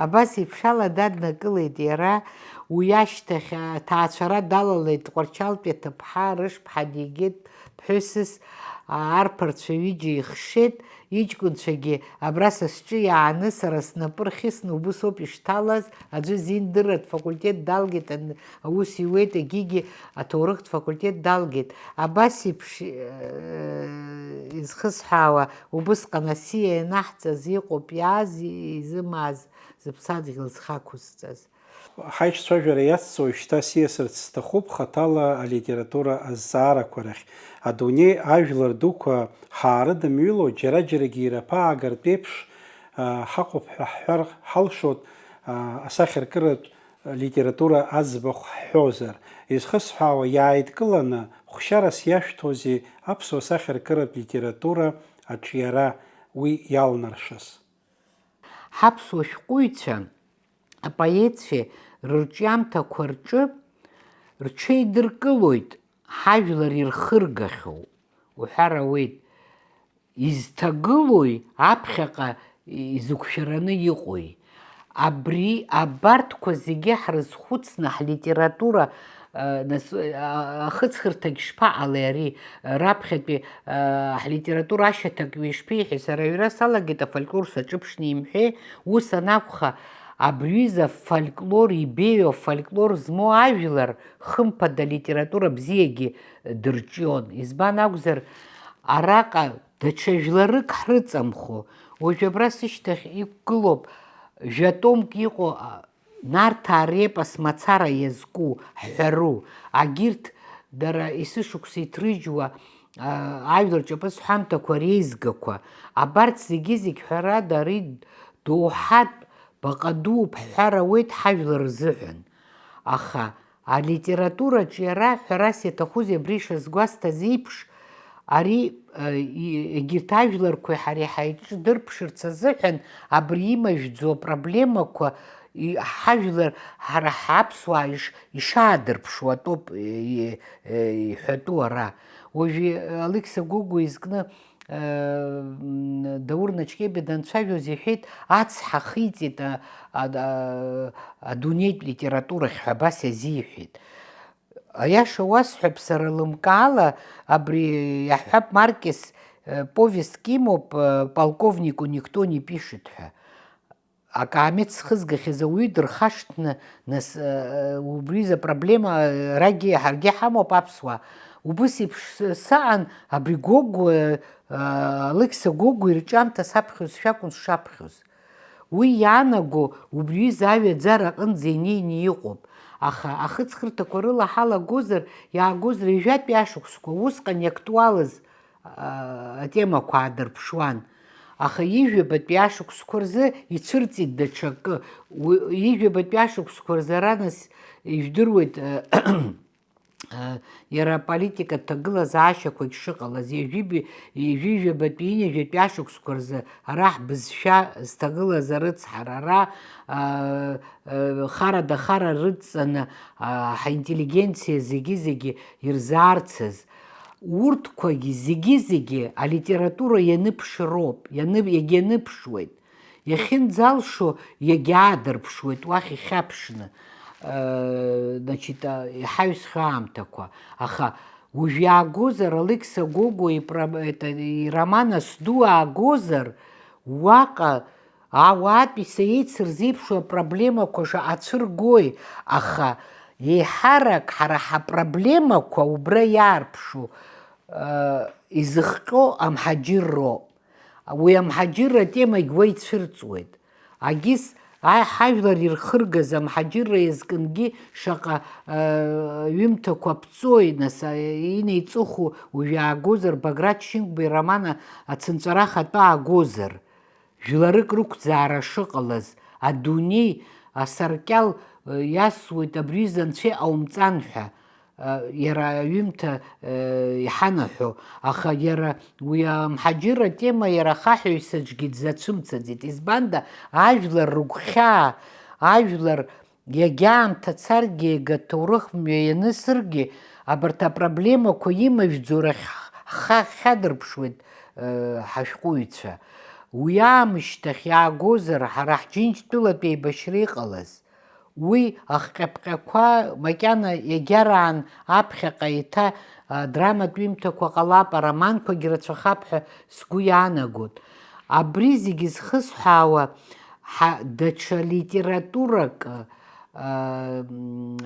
Абас еиԥшала даднакылеит иара, уи ашьҭахь аҭаацәара далалеит, Тҟәарчалтәи аҭыԥҳа рышԥҳа дигеит, ԥҳәысыс, а, арԥарцәа ҩыџьа ихшеит, иҷкәынцәагьы абра са сҿы иааны, сара снапы рхьысны убыс ауп ишҭалаз, аӡәы зиндырратә факультет далгеит, ан-, аус иуеит, егьигьы аҭоурыхтә факультет далгеит. Абас еиԥш, э, изхысҳәаауа, убысҟан асиа ианаҳҵаз иҟоуп иааз, изымааз, зыԥсадгьыл зхы ақәызҵаз. Ҳаиҿцәажәара иацҵоу шьҭа сиасырц сҭахуп хаҭала алитература азҵаарақәа рахь. Адунеи ажәлар дуқәа ҳаарыдымҩыло, џьара-џьарагьы ираԥаагартә еиԥш, а, ҳаҟоуп ҳәа ҳҳәар ҳалшоит, а, асахьаркыратә литература аӡбахә ҳҳәозар. Изхысҳәаауа, иааидкыланы, хәшьарас иашәҭозеи аԥсуа сахьаркыратә литература аҿиара уи иалнаршаз? Ҳаԥсуа шәҟәыҩҩцәа, апоетцәеи рырҿиамҭақәа рҿы рҽеидыркылоит ҳажәлар ирхыргахьоу, уҳәар ауеит, изҭагылои, аԥхьаҟа изықәшәараны иҟои? Абри, абарҭқәа зегьы ҳрызхәыцны ҳлитература, э, нас, э, ахыҵхырҭагь шԥаҟалеи ари? Раԥхьатәи, э, ҳлитература ашьаҭак ишԥеиҳәеи? Сара аҩра салагеит афольклор саҿыԥшны имҳәеи? Ус анакәха, Абри аҩыза афольклор ибеиоу, афольклор змоу ажәлар, хымԥада, алитература бзиагьы дырҿион. Избан акәзар, араҟа даҽа жәларык ҳрыҵамхо. Уажә абра сышьҭахь иқәгылоуп жәа-томк иҟоу, а, Нарҭаа репос мацара иазку, ҳҳәару, агьырҭ дара есышықәса иҭрыжьуа, а, ажәлар ҿаԥыц ҳәамҭақәа реизгақәа, абарҭ зегьы-зегь, ҳәарада, ари доуҳатә баҟа дууп ҳҳәар ауеит ҳажәлар рзыҳәан. Аха алитератураҿ иара, ҳәарас иаҭахузеи, абри ишазгәасҭаз еиԥш, ари, э, и-, егьырҭ ажәларқәеи ҳареи ҳаиҿдырԥшырц азыҳәан, абри имажәӡоу апроблемақәа, и-, ҳажәлар, ҳара ҳаԥсуаа иш-, ишаадырԥшуа атәоуп, э, и-, э, иҳәатәу ара. Уажәы, э, Алықьса Гогәуа изкны, э, м, Даур Начкебиа данцәажәоз иҳәеит, ацҳа ахиҵеит, а, а, а, адунеитә литературахь ҳәа абас иазиҳәеит. Аиаша уасҳәап, сара лымкаала, абри иаҳҳәап, Маркес, э, повестк имоуп, э, «Полковнику никто не пишет» ҳәа. Акаамеҭ зхызгахьаз ауаҩы дырхашҭны, нас, э, убри изы апроблема, э, рагьы ҳаргьы ҳамоуп аԥсуаа. Убыс еиԥш с-, саан абри Гогәуа, э, Алықьса Гогәуа ирҿиамҭа саԥхьоз шәакәын сшаԥхьоз. Уи иаанаго убри аҩыза аҩаӡара аҟынӡа инеины иҟоуп, аха ахыҵхырҭақәа рыла ҳалагозар, иаагозар ҩажәатәи ашықәсқәа усҟан иактуалыз, а, атемақәа аадырԥшуан. Аха ижәабатәи ашықәсқәа рзы ицәырҵит даҽакы. Уи, ижәабатәи ашықәсқәа рзы ара нас ижәдыруеит, а, Иара аполитикатә ҭагылазаашьақәагь шыҟалаз, ҩажәи-, ҩажәижәабатәи, ҩынҩажәатәи ашықәсқәа рзы ара ҳбызшәа зҭагылаз арыцҳара, ара, а, а, харада-хара рыдҵаны, а, ҳаинтеллигенциа зегьы-зегьы ирзаарцаз, урҭқәагьы зегьы-зегьы алитература ианыԥшроуп, ианы-, иагьаныԥшуеит. Иахьынӡалшо иагьаадырԥшуеит уахь ихьаԥшны, э, значит, а, иҳаҩсхьоу аамҭақәа. Аха уажә иаагозар, Алықьса Гогәуа ипро-, это, ироман «Асду» аагозар, уаҟа ауаатәыҩса еицырзеиԥшу апроблемақәа шаҟа цәыргои, аха еиҳарак ҳара ҳапроблемақәа убра иаарԥшу, э, изыхҟьо амҳаџьырроуп. Уи амҳаџьырра атемагь уа ицәырҵуеит. Агьыс, аи-, ҳажәлар ирхыргаз амҳаџьырра иазкынгьы шаҟа, э, ҩымҭақәа ԥҵәои, нас, а, инеиҵыху уажә иаагозар, Баграт Шьынқәба ироман «Ацынҵәарах атәы» аагозар, жәларык рықәӡаара шыҟалаз, адунеи асаркьал, э, иасуеит, абри аҩыза анцәа иҟаумҵан ҳәа, иара аҩымҭа иҳанаҳәо, аха иара уи амҳаџьырра атема иара ахаҳәаҩцәаҿгьы дзацәымцаӡеит. Избанда, ажәлар рыгәхьаа, ажәлар иагьаамҭа царгьы, иага ҭоурых мҩа ианысыргьы, абарҭ апроблемақәа имажәӡо рахь ҳхы ахьадырԥшуеит, э, ҳашәҟәыҩҩцәа. Уи аамышьҭахь иаагозар, ҳара ҳџьынџьтәылатәи еибашьра иҟалаз. Уи ахҟьаԥҟьақәа макьана иагьараан аԥхьаҟа еиҭа, а, драматә ҩымҭақәа ҟалап, ароманқәагь рацәахап ҳәа сгәы иаанагоит. Абри зегьы зхысҳәаауа ҳа-, даҽа литературак, а, м,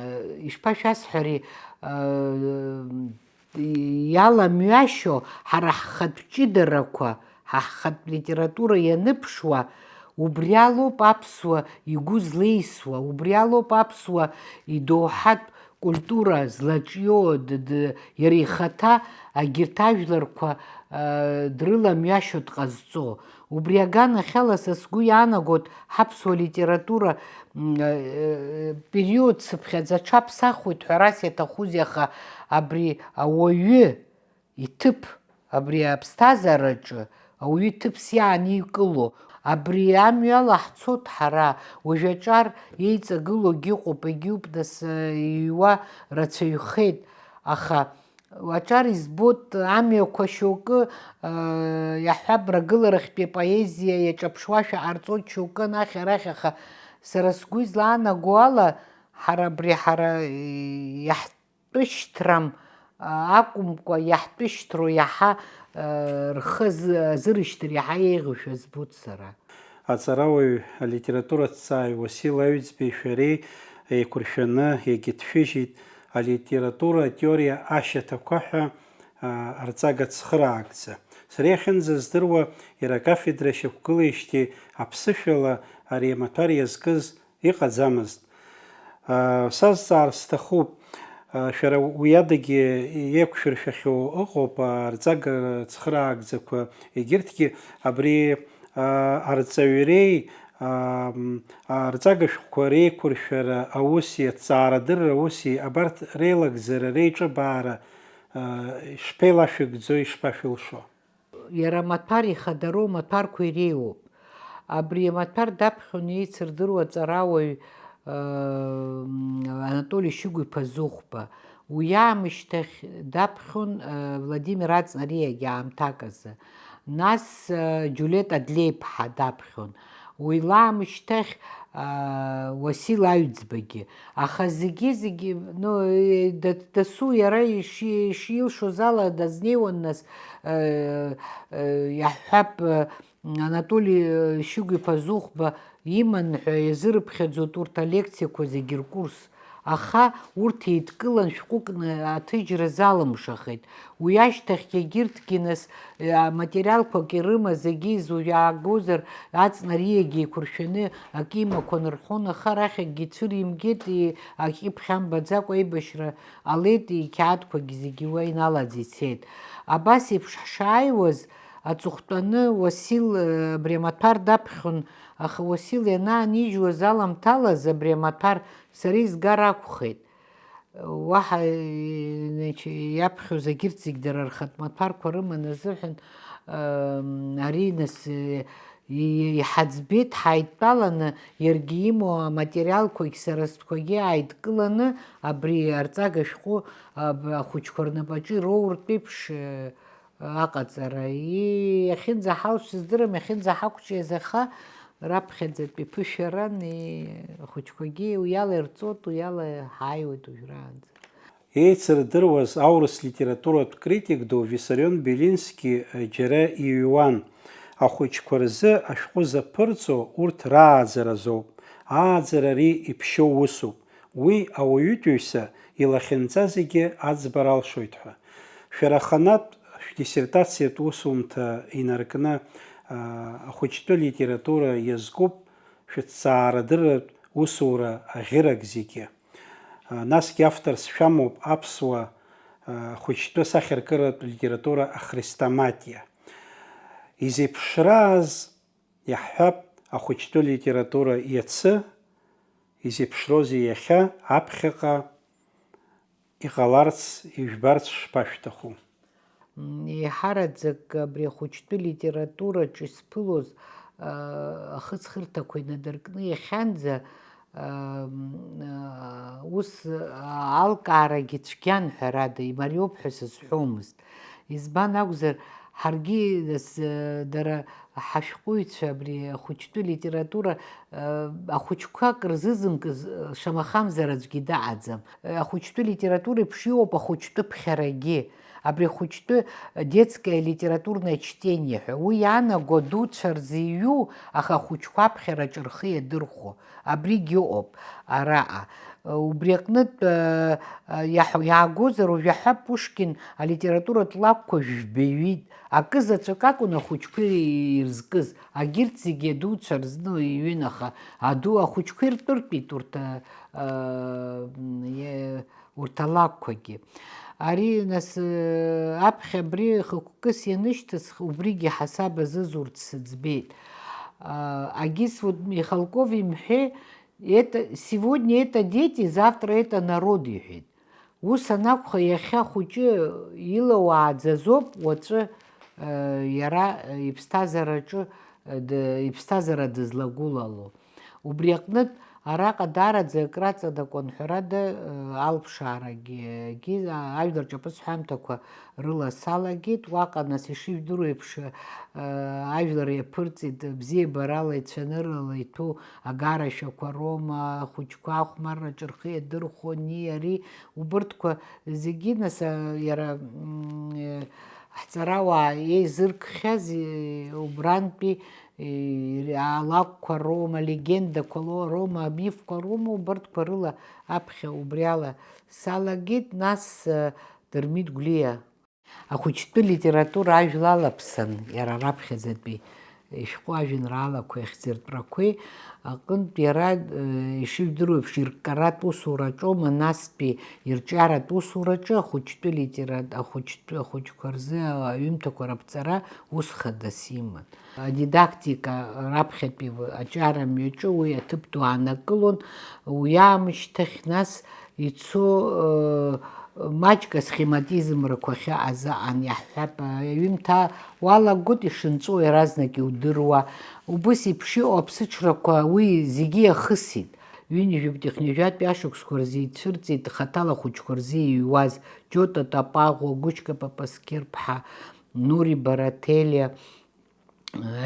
ишԥашәасҳәари, а, иаламҩашьо ҳара ҳхатә ҷыдарақәа, ҳа ҳхатә литература ианыԥшуа, убри алоуп аԥсуа игәы злеисуа, убри алоуп аԥсуа идоуҳатә культура злаҿио, д-, д-, иара ихаҭа агьырҭ ажәларқәа, э, дрыламҩашьо дҟазҵо. Убри аганахьала са сгәы иаанагоит ҳаԥсуа литература, м, э, период цыԥхьаӡа аҽаԥсахуеит ҳәа арас иаҭахузеи, аха абри ауаҩы иҭыԥ, абри аԥсҭазаараҿы ауаҩы иҭыԥс иааникыло, абри амҩала ҳцоит ҳара, уажә аҿар еиҵагылогь ыҟоуп, егьиуп, нас, э, иҩуа рацәаҩхеит, аха Аҿар избоит амҩақәа шьоукы, иаҳҳәап, рагыларахьтәи апоезиа иаҿаԥшуашәа ҟарҵоит шьоукы анахь-арахь, аха сара сгәы излаанаго ала, ҳара абри ҳара иаҳтәышьҭрам акәымкәа, иаҳтәышьҭроу иаҳа рхы азы-, азырышьҭыр иаҳа еиӷьушәа збоит сара. Аҵарауаҩ, алитератураҭҵааҩ Уасил Аҩӡбеи шәареи еиқәыршәаны иагьҭшәыжьит алитература атеориа ашьаҭақәа ҳәа, аа, арҵага цхыраагӡа. Сара иахьынӡаздыруа, иара акафедра шьақәгылеижьҭеи аԥсышәала ари амаҭәар иазкыз иҟаӡамызт. Сазҵаар сҭахуп, шәара уи адагьы еиқәшәыршәахьоу ыҟоуп, арҵага цхыраагӡақәа, егьырҭгьы абри арҵаҩреи арҵага шәҟәқәа реиқәыршәара ауси, аҭҵаарадырра ауси, абарҭ реилагӡара, реиҿыбаара шԥеилашәыгӡои, ишԥашәылшо? Иара амаҭәар ихадароу амаҭәарқәа иреиуоуп. Абри амаҭәар даԥхьон еицырдыруа аҵарауаҩ, э, Анатоли Шьыгә-иԥа Зыхәба. Уи аамышьҭахь даԥхьон, э, Владимир Аҵнариагьы аамҭак азы. Нас, э, Џьулиет Адлеиԥҳа даԥхьон. Уи лаамышьҭахь, аа, Уасил Аҩӡбагьы. Аха зегьы-зегьы, ну, э, да-, дасу иара иши-, ишилшоз ала дазнеиуан, нас, э, э, иаҳҳәап, э, Анатоли, э, Шьыгә-иԥа Зыхәба иман ҳәа иазырыԥхьаӡоит урҭ алекциақәа зегьы ркурс. Аха урҭ еидкылан шәҟәыкны аҭыжьра залымшахеит. Уи ашьҭахьгьы егьырҭгьы нас, э, материалқәак ирымаз, егьи изу иаагозар, Аҵнариагьы еиқәыршәаны акы имақәа нырҳәон, аха арахь акгьы цәыримгеит, и-, акгьы ԥхьамбаӡакәа аибашьра ҟалеит, иқьаадқәагьы зегьы уа иналаӡ ицеит. Абас еиԥш ҳшааиуаз, аҵыхәтәаны Уасил, э, абри амаҭәар даԥхьон, аха Уасил ианаанижьуаз аламҭалаз абри амаҭәар сара изгар акәхеит. Уаҳа, значит, иаԥхьоз егьырҭ зегь дара рхатә маҭәарқәа рыман азыҳәан, ам, ари нас, э, и-, иҳаӡбеит, ҳаидтәаланы, иаргьы имоу аматериалқәагь сара стәқәагьы ааидкыланы, абри арҵага шәҟәы, аб-, ахәыҷқәа рнапаҿы ироуртә еиԥш, э, аҟаҵара. И-, иахьынӡаҳалшо сыздырам, иахьынӡаҳақәҿиаз, аха раԥхьаӡатәи ԥышәаран, и-, ахәыҷқәагьы уиала ирҵоит, уиала ҳааиуеит уажәраанӡа. Еицырдыруаз аурыс литературатә критик ду Виссарион Белински џьара иҩуан, ахәыҷқәа рзы ашәҟәы заԥырҵо урҭ рааӡара азоуп. Ааӡара ари иԥшьоу усуп. Уи ауаҩытәыҩса илахьынҵа зегьы аӡбара алшоит ҳәа. Шәара аханатә шәдиссертациатә усумҭа инаркны, аа, ахәыҷтәы литература иазкуп шәыҭҵаарадырратә усура аӷьырак зегьы. Насгьы авторс шәамоуп аԥсуа, а, хәыҷтәы сахьаркыратә литература ахрестоматиа. Изеиԥшрааз, иаҳҳәап, ахәыҷтәы литература иацы, изеиԥшроузеи иахьа, аԥхьаҟа иҟаларц, ижәбарц шԥашәҭаху? М, еиҳараӡак абри ахәыҷтәы литератураҿ исԥылоз, а, ахыҵхырҭақәа инадыркны иахьанӡа, а, м, а, ус, а, алкаарагьы цәгьан, ҳәарада, имариоуп ҳәа сызҳәомызт. Избан акәзар, ҳаргьы, нас, а, дара ҳашәҟәыҩҩцәа абри ахәыҷтәы литература, а, ахәыҷқәа акры зызымкыз, а, шамахамзар аӡәгьы даҟаӡам. А, ахәыҷтәы литература еиԥш иоуп ахәыҷтәы ԥхьарагьы. Абри ахәыҷтәы детское литературное чтение ҳәа. Уи иаанаго адуцәа рзы иҩу, аха ахәыҷқәа аԥхьараҿы рхы иадырхәо. Абригь ыҟоуп араҟа. Убри аҟнытә, э, э, иаҳ-, иаагозар, уажә иаҳҳәап, Пушкин алитературатә лакәқәа жәба иҩит. Акы заҵәык акәын ахәыҷқәа ирызкыз, агьырҭ зегьы адуцәа рзы иҩын, аха аду ахәыҷқәа иртәыртәит урҭ, э, э, урҭ алакәқәагьы. Ари, нас, э, аԥхьа абри хықәкыс ианышьҭысх, убригьы ҳасаб азызурц сыӡбеит. А, агьыс вот Михалков имҳәеи, это, сегодня это дети, завтра это народ, иҳәеит. Ус анакәха, иахьа хәыҷы илауааӡазоуп уаҵәы, э, иара, э, иԥсҭазаараҿы, э, д-, иԥсҭазаара дызлагәылало. Убри аҟнытә, араҟа даараӡа акраҵанакуан, ҳәарада, э, алԥшаарагьы, егьи, а, ажәлар ҿаԥыц ҳәамҭақәа рыла салагеит. Уаҟа, нас, ишыжәдыруа еиԥш, э, ажәлар иаԥырҵит, бзиабарала, ицәаныррала иҭәу агарашәақәа роума, ахәыҷқәа ахәмарраҿы рхы иадырхәони, ари, убырҭқәа зегьы, нас, а, иара, м, э, ҳҵарауаа еизыркхьаз, э, убрантәи Алакәқәа роума, алегендақәа ло-, роума, амифқәа роума, убарҭқәа рыла аԥхьа убри ала салагеит, нас, э, Дырмит Гәлиа. Ахәыҷтәы литература ажәла алаԥсан, иара раԥхьаӡатәи ишәҟәы ажәеинраалақәеи ахьӡыртәрақәеи аҟынтә иара, э, ишыжәдыруа еиԥш, ирккаратә усураҿоума, настәи ирҿиаратә усураҿы ахәыҷтәы литера-, ахәыҷтәы, ахәыҷқәа рзы аҩымҭақәа раԥҵара ус хадас иман. Адидактика раԥхьатәи аҿиара мҩаҿы уи аҭыԥ ду аанакылон, уи аамышьҭахь нас ицо, э, маҷк асхематизмрақәа ахьыҟаз аан иаҳҳәап, аҩымҭа уалагоит ишынҵәо иаразнак иудыруа. Убыс еиԥш иҟоу аԥсыҽрақәа уи зегьы иахысит. Ҩынҩажәи хынҩажәатәи ашықәсқәа рзы ицәырҵит хаҭала ахәыҷқәа рзы иҩуаз Џьота Тапаӷәа, Гучка Папаскьыр-ԥҳа, Нури Барателиа,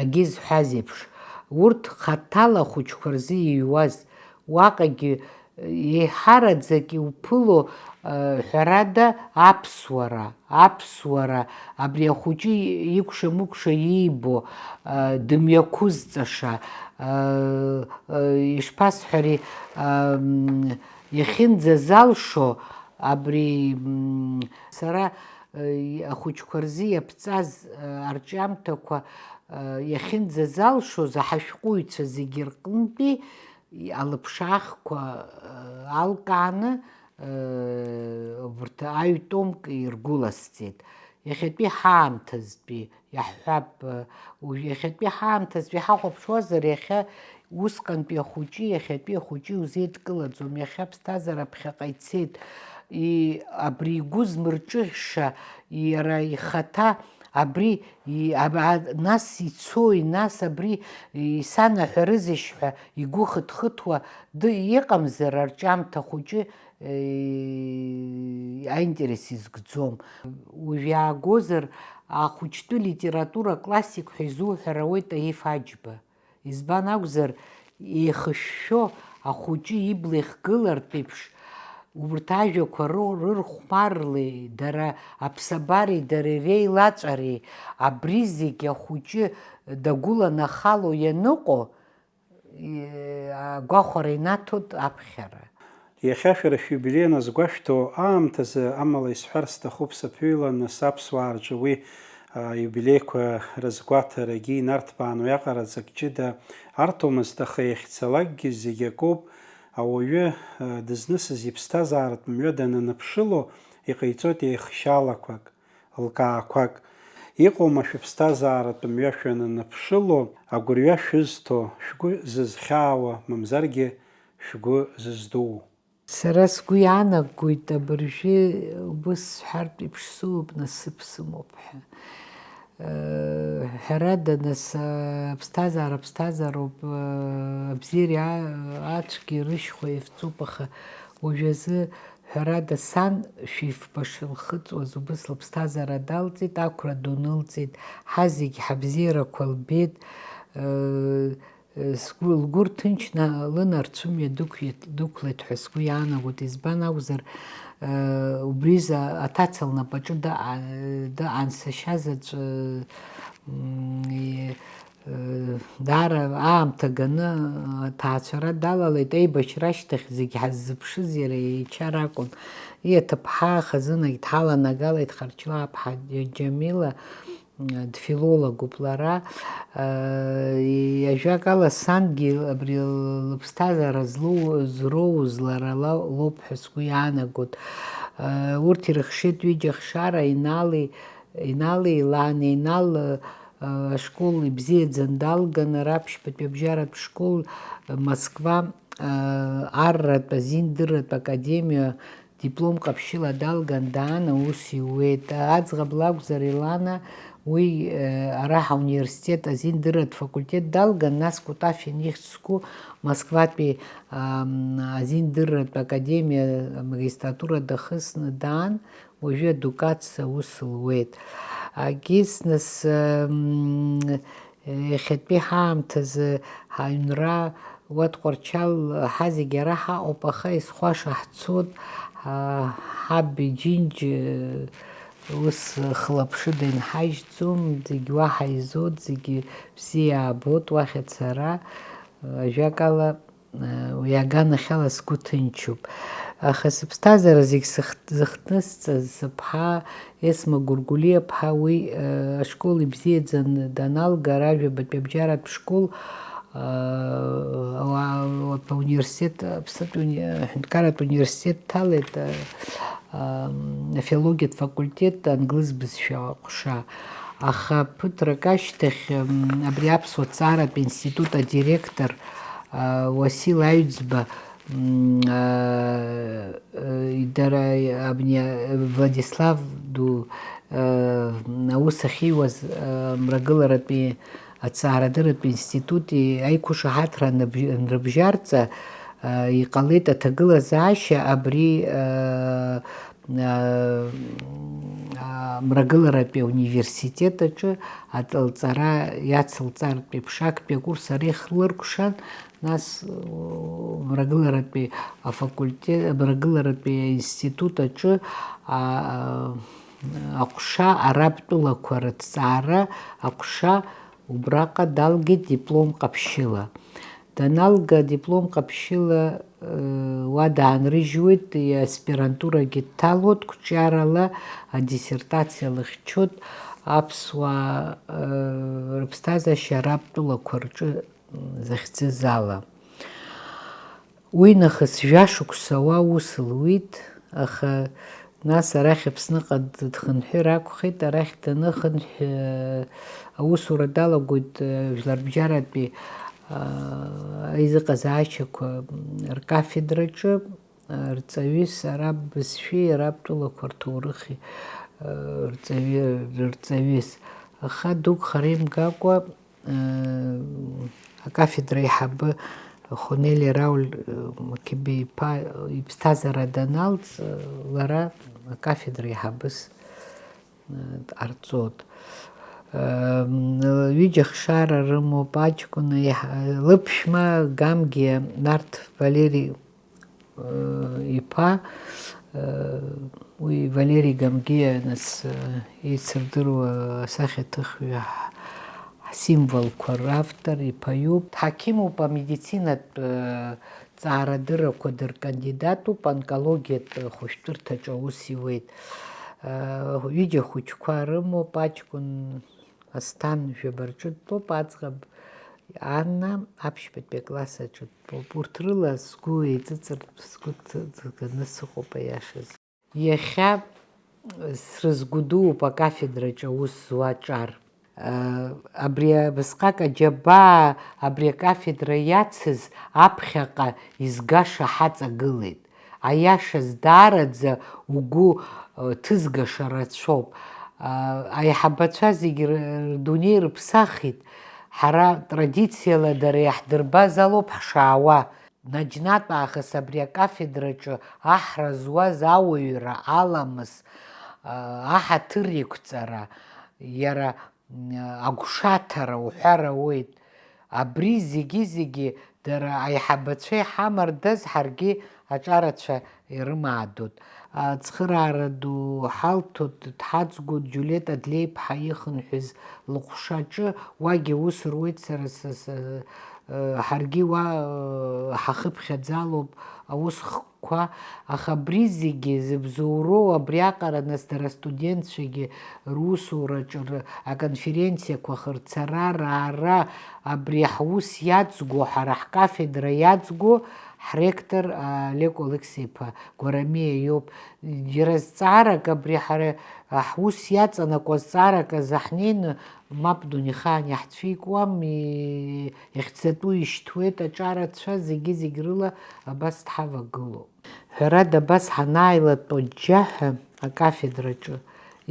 егьи зҳәаз еиԥш, урҭ хаҭала ахәыҷқәа рзы иҩуаз, уаҟагьы еиҳараӡак иуԥыло, э, ҳәарада, аԥсуара, аԥсуара, абри ахәыҷы икәша-мыкәша иибо, э, дымҩақәызҵаша, э, э, ишԥасҳәари, ам, иахьынӡазалшо, абри, м, сара, э, ахәыҷқәа рзы иаԥҵаз, э, арҿиамҭақәа, э, иахьынӡазалшоз, ҳашәҟәыҩҩцәа зегьы рҟынтәи алыԥшаахқәа, э, алкааны, э, убарҭ аҩ-томк иргәыласҵеит. Иахьатәи ҳаамҭазтәи иаҳҳәап, уажә иахьатәи ҳаамҭазтәи ҳахәаԥшуазар, иахьа усҟантәи ахәыҷи иахьатәи ахәыҷи узеидкылаӡом, иахьа аԥсҭазаара ԥхьаҟа ицеит, и-, абри игәы змырҿыӷьша, иара ихаҭа абри, и-, аб-, а-, нас ицои, нас абри исанаҳәарызеишь ҳәа игәы хыҭхыҭуа ды-, иҟамзар, арҿиамҭа хәыҷы, э, аинтерес изгӡом. Уажә иаагозар, ахәыҷтәы литература классик ҳәа изуҳәар ауеит Таиф Аџьба. Избан акәзар, еихышәшәо ахәыҷы ибла ихгылартә еиԥш, убарҭ ажәақәа ры-, рырхәмарлеи, дара аԥсабареи дара иреилаҵәареи, абри зегь ахәыҷы дагәыланахало ианыҟоу, и-, агәахәара инаҭоит аԥхьара. Иахьа шәара шәиубилеи аназгәашәҭо аамҭазы, амала исҳәар сҭахуп, саԥыҩланы саԥсуаа рҿы уи, а, иубилеиқәа рызгәаҭарагьы инарҭбаан, уиаҟара ҵак ҷыда арҭомызт, аха иахьцалакгьы зегь акоуп, ауаҩы, а, дызнысыз иԥсҭазааратә мҩа дананыԥшыло, иҟаиҵоит еихшьалақәак, лкаақәак. Иҟоума шәыԥсҭазааратә мҩа шәананыԥшыло, агәырҩа шәызҭо, шәгәы зызхьаауа, мамзаргьы шәгәы зыздуу? Сара сгәы иаанагоит, абыржәы убыс сҳәартә еиԥш сыҟоуп, насыԥ сымоуп ҳәа. Э, ҳәарада, нас, э, аԥсҭазаара аԥсҭазаароуп, э, абзиареи а-, ацәгьеи рышьхәа еивҵоуп, аха уажәазы, ҳәарада, сан шәифба шылхыҵуаз убыс лыԥсҭазаара далҵит, ақәра ду нылҵит, ҳазегь ҳабзиарақәа лбеит, э, Сгәы, лгәы рҭынчны лынарцәымҩа дықәиеит, дықәлеит ҳәа сгәы иаанагоит, избан акәзар, э, убризы аҭаца лнапаҿы дыҟа-, дыҟан сашьа заҵә, м, и-, э, даара аамҭа ганы аҭаацәара далалеит, аибашьра ашьҭахь зегь ҳаззыԥшыз иара ичара акәын. Иаҭыԥҳа хазынагь дҳаланагалеит, Харчлааԥҳа Џьамила, дфилологуп лара, э, ажәакала, сангьы абри лыԥсҭазаара злоу-, зроуз лара ла-, лоуп ҳәа сгәы иаанагоит. Э, урҭ ирыхшеит ҩыџьа ахшара, Инали, Инали Лан, Инал, э, ашкол ибзиаӡаны далган, ара аԥшьбатәи абжьаратә школ, э, Москва, э, арратә азиндырратә академиа диплом ҟаԥшьыла далган, даан аус иуеит. Аӡӷаб лакәзар, Елана, уи, э, ара ҳауниверситет азиндырратә факультет далган, нас Кутафин ихьӡ зқәу Москватәи, ам, азиндырратә академиа амагистратура дахысны даан, уажәы адукациа аус луеит. Агьыс нас, ам, Иахьатәи ҳаамҭазы ҳаҩнра, уа Тҟәарчал, ҳазегь ара ҳаҟоуп, аха изхәаша ҳцоит, ҳа-, ҳаб иџьынџь, Ус хылаԥшыда инҳажьӡом, зегь уаҳа изоуп, зегьы бзиа аабоит уахь ацара. Ажәакала, уи аганахьала сгәы ҭынчуп. Аха сыԥсҭазаара зегь сых-, зыхҭнысҵаз сыԥҳа Есма Гәыргәлиаԥҳа уи, э, ашкол ибзиаӡаны даналга, ара жәабатәи абжьаратә школ, э, ауаа-, ауаҩ-, ауниверситет, Аԥснытәи уни-, аҳәынҭқарратә университет дҭалеит, э, э, афилологиатә факультет англыз бызшәа аҟәша. Аха ԥыҭрак ашьҭахь, м, абри аԥсуа ҭҵааратә институт адиректор, э, Уасил Аҩӡба, м, э, э, дара абни, э, Владислав ду, э, аус ахьиуаз, э, мрагыларатәи аҭҵаарадырратә институти аиқәышаҳаҭра аныбжь-, анрыбжьарҵа, э, иҟалеит аҭагылазаашьа абри, э, э, а, мрагыларатәи ауниверситет аҿы аҵалҵара иацылҵартә еиԥш актәи акурс арех лыркәшан, нас, о, мрагыларатәи афакультет, мрагыларатәи аинститут аҿы, а, аҟәша араб тәылақәа рыҭҵаара аҟәша убраҟа далгеит диплом ҟаԥшьыла. Даналга диплом ҟаԥшьыла, э, уа даанрыжьуеит, аспирантурагьы дҭалоит, қәҿиарала адиссертациа лыхьчоит аԥсуаа, э, рыԥсҭазаашьа араб тәылақәа рҿы захьӡыз ала. Уи нахыс жәашықәса уа ус луит, аха нас арахь Аԥсныҟа дхынҳәыр акәхеит, арахь даныхынҳә, аусура далагоит, жәларбжьаратәи, аа, аизыҟазаашьақәа ркафедраҿы, рҵаҩыс араб бызшәеи араб тәылақәа рҭоурыхи, рҵаҩы-, рҵаҩыс. Аха дук хара имгакәа, акафедра аиҳабы Хонели Рауль Макебеи-иԥа иԥсҭазаара даналҵ, лара акафедра аиҳабыс дҟарҵоит. Ҩыџьа хшара рымоуп, аҷкәын еиҳа-, лыԥшәма Гамгиа Нарҭ Валери иԥа, уи Валери Гамгиа, нас, еицырдыруа асахьаҭыхҩы, ҳ-, ҳсимволқәа равтор иԥа иоуп. Дҳақьымуп, амедицинатә, ҵаарадыррақәа дыркандидатуп, онкологиатә хәышәтәырҭаҿы аус иуеит. Ҩыџьа хәыҷқәа рымоуп, аҷкәын Асҭан жәаба рҿы дтәоуп, аӡӷаб Анна аԥшьбатәи акласс аҿы дтәоуп. Урҭ рыла сгәы еиҵыҵыртә, сгәы ҭыҵганы сыҟоуп аиашаз. Иахьа срызгәдууп акафедраҿы аус зуа аҿар. Абри абасҟак аџьабаа абри акафедра иацыз аԥхьаҟа изгаша ҳаҵагылеит. Аиашаз, даараӡа угәы, э, ҭызгаша рацәоуп. А, аиҳабацәа зегь р-, рдунеи рыԥсахит. Ҳара традициала дара иаҳдырбаз алоуп ҳшаауа. Наџьнатә аахыс абри акафедраҿы аҳра зуаз ауаҩра, аламыс, а, аҳаҭыр иқәҵара, иара агәшаҭара уҳәар ауеит. Абри зегьы-зегьы дара аиҳабацәа иҳамардаз ҳаргьы аҿарацәа ирымаадоит. Ацхыраара ду ҳалҭоит, дҳаҵгәоит Џьулиет Адлеиԥҳа ихынҳәыз лыҟәшаҿы, уагьы аус руеит сара, са, са, ҳаргьы уа ҳахыԥхьаӡалоуп, аус х-, қәа, аха абри зегьы зыбзоуроу абриаҟара, нас дара астудентцәагьы русураҿы р-, аконференциақәа хырцара, раара, абри ҳус иаҵго, ҳара ҳкафедра иаҵго ҳректор Олег Алықьса-иԥа Гәарамиа иоуп. Иара зҵаарак абри ҳара ҳус иаҵанакуа зҵаарак азы ҳнеины, мап дунеихаан иаҳцәикуам, и-, ихьӡатәу ишьҭуеит аҿарацәа, зегьы-зегь рыла абас дҳавагылоуп. Ҳәарада, абас ҳанааилатәо џьџьаҳәа акафедраҿы,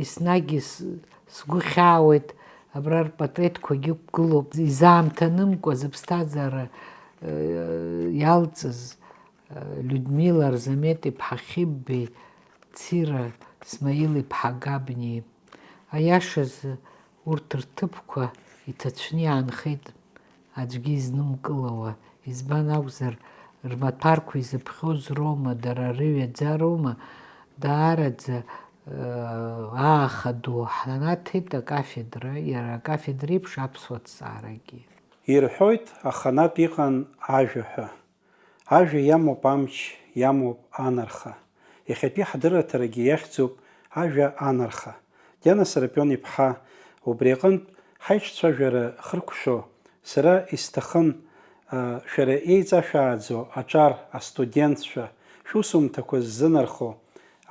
еснагь ис-, сгәы хьаауеит, абра рпатреҭқәагьы ықәгылоуп, изаамҭанымкәа зыԥсҭазаара, э, иалҵыз, э, Людмила Арзамет-иԥҳа Хьыббеи, Цира Смаил-иԥҳа Габниеи. Аиашазы, урҭ рҭыԥқәа иҭацәны иаанхеит аӡәгьы изнымкылауа, избан акәзар, рмаҭәарқәа изыԥхьоз роума, дара рыҩаӡароума, даараӡа Ааха ду ҳнаҭеит акафедра, иара акафедра еиԥш аԥсуа ҭҵаарагьы. Ирҳәоит, аханатә иҟан ажәа ҳәа. Ажәа иамоуп амч, иамоуп анарха. Иахьатәи ҳдырраҭарагьы иахьӡуп ажәа анарха. Диана Сарапион-иԥҳа, убри аҟынтә ҳаиҿцәажәара хыркәшо, сара исҭахын, шәара еиҵашәааӡо аҿар астудентцәа, шәусумҭақәа ззынархо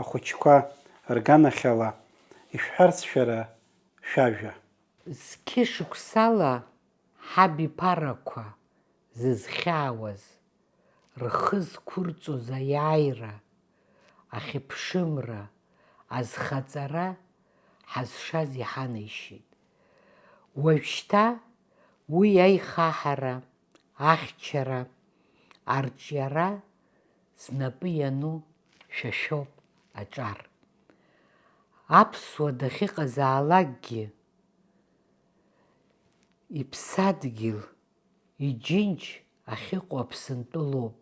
ахәыҷқәа рганахьала ишәҳәарц шәара шәажәа. Зқьышықәсала ҳабиԥарақәа зызхьаауаз, рхы зқәырҵоз аиааира, ахьыԥшымра, азхаҵара ҳазшаз иҳанеишьеит. Уажәшьҭа уи аихаҳара, ахьчара, арҿиара знапы иану шәа шәоуп аҿар. Аԥсуа дахьыҟазаалакгьы, иԥсадгьыл, иџьынџь ахьыҟоу Аԥсынтәы лоуп,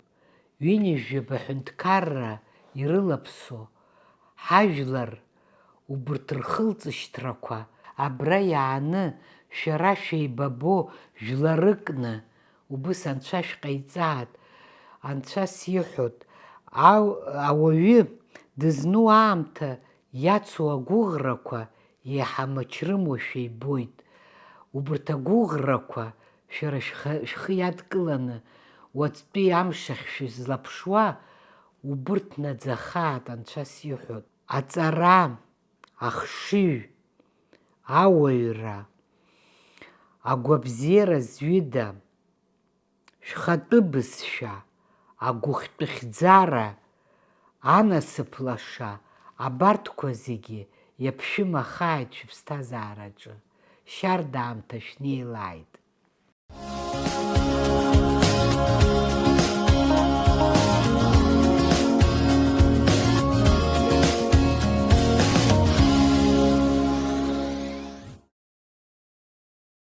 ҩынҩажәаба ҳәынҭқарра ирылаԥсо ҳажәлар, убырҭ рхылҵышьҭрақәа абра иааны шәара шәеибабо жәларыкны, убыс анцәа шәҟаиҵаат, анцәа сиҳәот, ау-, ауаҩы дызну аамҭа иацу агәыӷрақәа еиҳа мыч рымоушәа ибоит. Убырҭ агәыӷрақәа шәара шәхы, шәхы иадкыланы, уаҵәтәи амш ахь шәызлаԥшуа, убырҭ наӡахаат, анцәа сиҳәот. Аҵара, ахшыҩ, ауаҩра, агәабзиара зҩыда, шәхатәы бызшәа, агәыхьтәы хьӡара, анасыԥ лаша, абарҭқәа зегьы иаԥшәымахааит шәыԥсҭазаараҿы, шьарда аамҭа шәнеилааит.